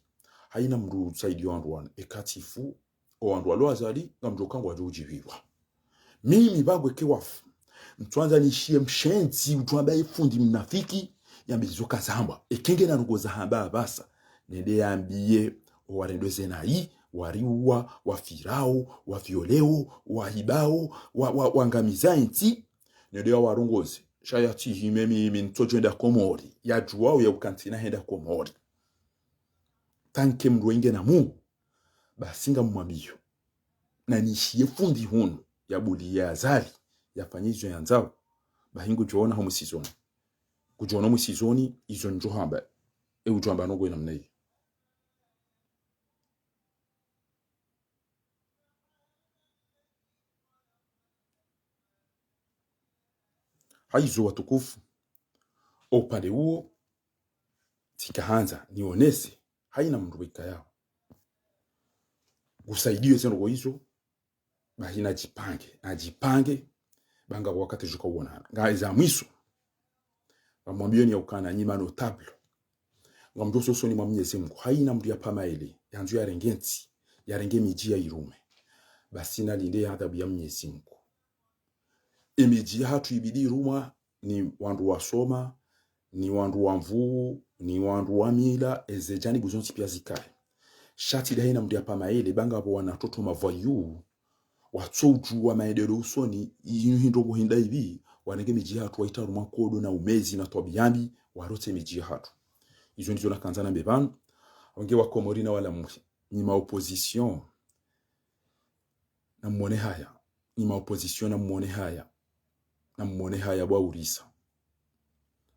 Haina mndru usaidio wandru wanu, eka tsi fu, o wandru walo Azali, ngamdjo kangwa djo udjipvirwa. Mimi pvangwe ke wafu. Ntswandza nishiye mshenzi, utwamba ye fundi mnafiki, yambe izo kazamba. Eka ngena ndrongo zahamba apvasa. Nende yambiye, o warendo ze nayi, wariuwa, wafirao, wavioleo, wahibao, wa, wa, wangamiza entsi. Nende yawarongoze. Sha yatsi hime mimi ntsodjo enda Komori. Yadjuwao ya uka ntsina henda Komori. Tanke mndru wenge na Mungu. Basi ngamwambiyo. Na nishiye fundi hunu, yabuliye Azali, yafanye izo yandzao. Bahi ngudjoona ho mwisoni. Ngudjoona ho mwisoni, izo ndjo hamba. E udjo hamba ndrongo ye namna iyo. Haizo watukufu. Opvande uwo, tsikahandza, nionese, haina mndru weka yao. Ngusaidio ze ndrongo izo, bahi nadjipange, nadjipange, banga wakati djuka uonana. Nga eza mwiso, ngamwambiyoni ya ukana nyi ma notable. Ngamdjo usoni mwa Mnyezi Mungu, haina mndru yapva maele, yandzo yarenge ntsi, yarenge midji ya irume. Basi nalinde ye adhabu ya Mnyezi Mungu. Emidji yahatru ibidi irumwa, ni wandru wasoma, ni wandru wa nvuu, ni wandru wa mila, eze janibu zontsi piya zikaye. Sha tsi dahi na mndru yapva maele, banga pvo wana toto mavoyous, watso udjuwa maendelo usoni, inu hindrongo hinda ipvi, warenge midji yahatru waitra harumwa nkodo na umezi na twabiya mbi, warotse midji yahatru. Izo ndizo nakandza nambe pvanu, wenge wa Komori na wala mwi, nyi ma opposition, namwone haya. Nyi ma opposition namwone haya. Namwone haya bwa urisa.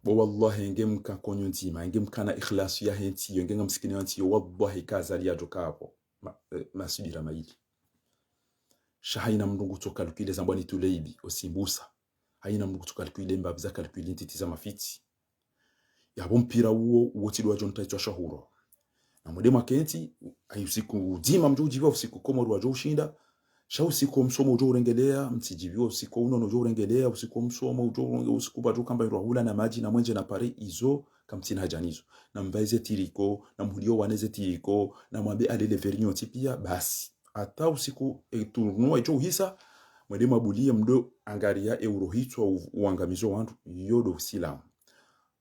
Bo wallahi, enge mka konyo ndzima, enge mkana ikhlasu yahe ntsi yo, enge ngamsikini ya ntsi yo, wallahi ka Azali yadjo ka apvo. Ma, eh, maswidira mayili. Sha haina mndru ngutso calculer zambwa ni tulebi, osimbusa. Haina mndru ngutso calculer mbapvi za calculer ntiti za mafitsi. Yapvo mpira uwo, uwo tsi ndo wadjo ntaitswa shahuro. Na mwende mwakentsi, ayi usiku udzima mdjo udjipva, usiku Komori wadjo ushinda. Sha usiku wa msomo udjo urengeleya, mtsidjipviwa usiku unono udjo urengeleya, usiku wa msomo udjo urenge-, usiku pvadjo kamba irwa hula na madji na mwenje na pare izo, kamtsina haja nizo. Na mvae ze tiriko, na mhuliyo wane ze tiriko, na mwambe alele verinyo tsi piya, basi. Hata usiku, e tournoi idjo uhisa, mwende mwabuliye mdo angariya e urohitswa u-, uangamizo wandru, iyo ndo usilamu.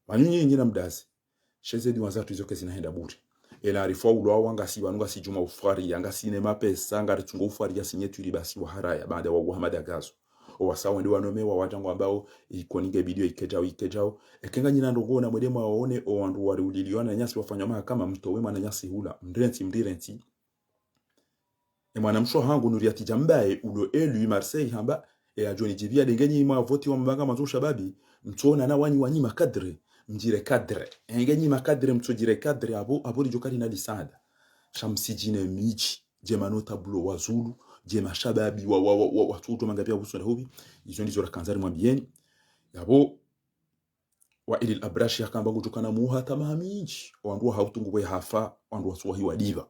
Pvanu nyi nyi na mdazi. Sha eze duwa zatru izo kazina henda bure. Ela arifu wa ulwa wa ngasi pvanu ngasi djuma ufwariya, ngasi ne mapesa, ngaritsungo ufwariya sinye twili basi waharaya, baanda wa uwa hamada gazo. Owasa wende wanome wa wadja ngwambao, ikoni nge bidiyo ikedjao, ikedjao. Eke nga nyi na ndrongo na mwende mwaone, o wandru wari uliliwa na nyasi wafanywa mahakama, mtowe mwana nyasi hula, mrentsi, mrirentsi. E mwana mshe wahangu Nuriati Djambaye, ulo élu Marseille hamba, e adjo nidjipviya nde nge nyi mwavotiwa mbanga mwandzo ushababi, mtsoona na wanyi wanyi ma cadre, mdjire cadre. E nge nyi ma cadre, mtsodjire cadre, apvo, apvo lidjo kari na lisanda. Sha msidjine midji, dje ma notable wa Zulu, dje mashababi wa, wa, wa, wa, wa, tuto manga piya usonda hubi, izo ndizo rakandza rimwambiyeni. Yapvo, Waili al-Abrashi hakamba ngudjo kana muha tama mindji, wandru waha utungu bwe hafa, wandru wasuwahi wadipva.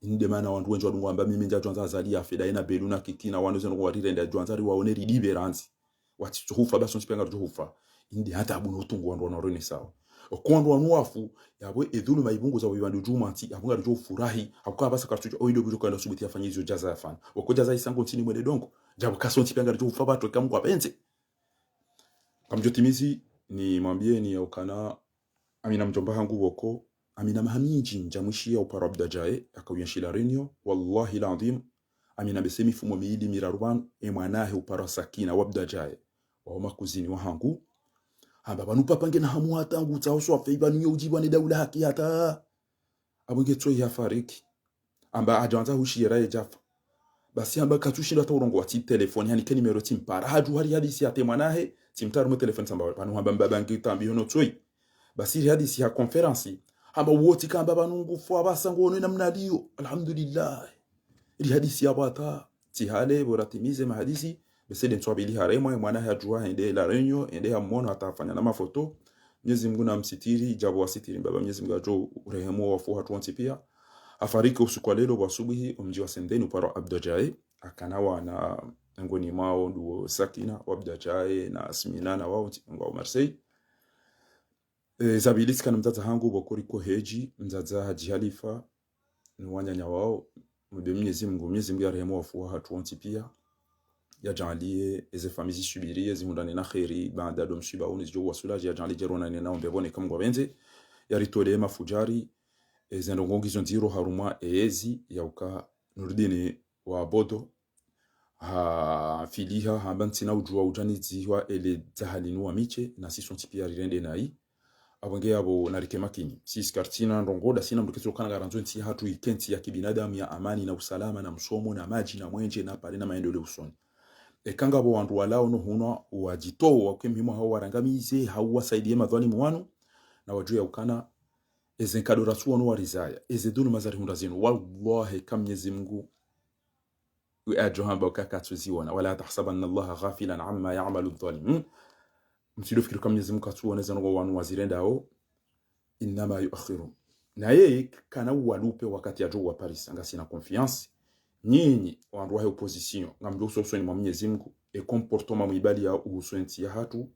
Inde mana wandru wendji wadungu wamba mimi ndjadjo andza Azali yafe, daye na Belu na Kiki na wanu zeno ngwarirende djo andza riwaone ridipve randzi. Watsi tsuhufa, basi wontsi pia ngaridjo hufa. Inde hata abu no utungu wandru wanu warone sawa. Oko wandru wanu wafu, yapvo edhuluma ipvunguza pvo ipvandre djumwa ntsi, yapvo ngaridjo ufurahi, hapvo ka apvasa karitsudjo, oyi ndo pvudjo kanda subuti yafanye izo djaza yafanya. Oko djaza isa ngo ntsini mwende dongo. Djapvo kaso ntsi pia ngaridjo hufa pvatsu eka Mngu apvendze. Kamdjo timizi, nimwambieni ya ukana, Amina mdjomba hangu pvoko, Amina maha mindji ndjamwishiya upara Abdadjae, yakauyenshi La Réunion, wallahi l'adhwim, Amina bese mifumo miili miraru pvanu, e mwana hahe upara Sakina wa Abdadjae, wa oma kuzini wahangu. Hamba pvanu papa ngena hamu hata ngu tsaho swafe, pvanu nyo udjipvwa ne daula haki hata. Apvo nge tsoyi hafariki. Amba hadjo andza hushiya ye djafa. Basi hamba katsushinda hata urongowa tsi telefoni, hanike nimero tsimpara. Hadju hari hadisi hata e mwana hahe, tsimtara mo telefoni tsamba pvanu hamba mbaba nge tambi hono tsoyi. Basi ri hadisi ha konferansi. Hamba wontsi kamba pvanu ngufu apvasa ngono namna liyo. Alhamdulillah. Ri hadisi ya pvwata. Tsi hale, pvo ratimize mahadisi. Bese nde ntswa pvili haremwa, e mwana hahe hadjuwa hende La Réunion, hende hamono hata hafanya na mafoto. Mnyezi Mngu namsitiri, djapvo wasitiri mbaba, Mnyezi Mngu yadjo urehemu wafu hatru wontsi pia. Hafariki usiku wa lelo pvwa subuhi, omdji wa Sendeni upara Abdadjae, hakana wana ngoni mwawo nduwo Sakina, wa Abdadjae, na Asmina na wawo, ngwawo Marseille. E, za pvili tsikana mdzadze hangu pvoko riko hedji, mdzadze Hadji Halifa, ni wananya wawo, mbe Mnyezi Mngu, Mnyezi Mngu yarehemu wafu wahatru wontsi pia. Yadjaanliye, eze famiyi zisubiriye, zihundrane na kheri, baanda do mswiba unu zidjo wasulaji, yadjaanliye djeronane nao mbepvoni eka Mngu apvendze. Yaritoleye mafudjari, eze ndrongo ngizo ndziro harumwa eyezi, ya uka Nurdine wa Bodo, hafiliha, hamba ntsina udjuwa udja nidzihwa ele dzahalinu wa miche, na sisi wontsi pia rirende nayi. Apvo nge yapvo narike makini. Sisi karitsina ndrongo, nda sina mdru ketsi ukana ngarandzo entsi yahatru ike ntsi ya kibinadamu ya amani na usalama na msomo na madji na mwenje na pare na maendeleo usoni. Eka ngapvo wandru walao no hunwa wadjitowa uke muhimu hau warangamize, hau wasaidiye madhwalimu wanu, na wadjuwe ya ukana, eze nkado ratsuwono warizaya, eze dhuluma zarihundra zinu, wallahi ka Mnyezi Mngu, we adjo hamba uka katsuziwona, ولا تحسبن الله غافلا عما يعمل الظالمون. Mtsidjo fikiri ka Mnyezi Mngu katsuwona ze ndrongo wanu wazirendao, إنما يؤخرهم. Naye kana uwalupe wakati yadjo uwaparisa, ngasina confiance. Nyinyi, wandru wahe opposition, ngamdjo uso usoni mwa Mnyezi Mngu, e comportement mwibali ya uhusu entsi yahatru,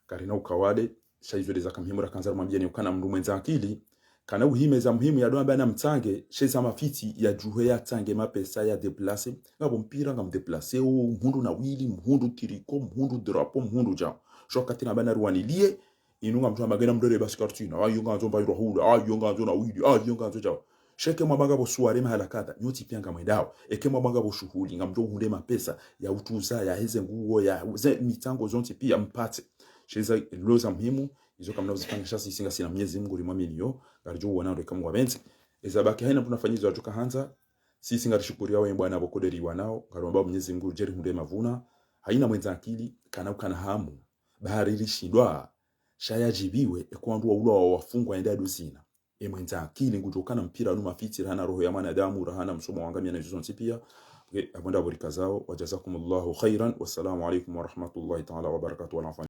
karina ukawade, sha izo nde zaka muhimu rakandza rimwambiyeni ukana mndru mwendza akili, kana uhime za muhimu yadjo amba namtsange, she za mafitsi yadjuhe yatsange mapesa ya déplacer, ngapvo mpira ngamdéplacer, o mhundru nawili, mhundru tricot, mhundru drapeau, mhundru djao. Sho wakati namba nariwaniliye, inu ngamdjo amba ngena mndru ere basi kartsina, ayo ngandzo mbayirwa hula, ayo ngandzo nawili, ayo ngandzo djao. Sha eke mwamba ngapvo soirée mahala kadha, nyontsi pia ngamwendao. Eke mwamba ngapvo shuhuli, ngamdjo uhundre mapesa ya utruza, ya heze nguo, ya ze mitsango zontsi pia mpatse. She za lo za muhimu, izo kamna uzifanya sha sisi ngasina Mnyezi Mngu rimwaminiyo, ngaridjo uwona ndo eka Mngu apvendze. Eza baki haina mndru nafanya izo yadjo kahandza, sisi ngarishukuriyawo ye bwana pvoko nde riwanao, ngaromba Mnyezi Mngu dje rihundre mavuna, haina mwendza akili, kana ukana hamu, bahari rishindwa, sha yadjibiwe, eko wandru waulwa wa wafungwa yende yaduzina. E mwendza akili ngudjo ukana mpira nu mafitsi rahana roho ya mwanadamu, rahana msomo wangamiya na izo zontsi pia. Nge, apvo ndapvo rikazao, وجزاكم الله خيرا، والسلام عليكم ورحمة الله تعالى وبركاته، والعفو.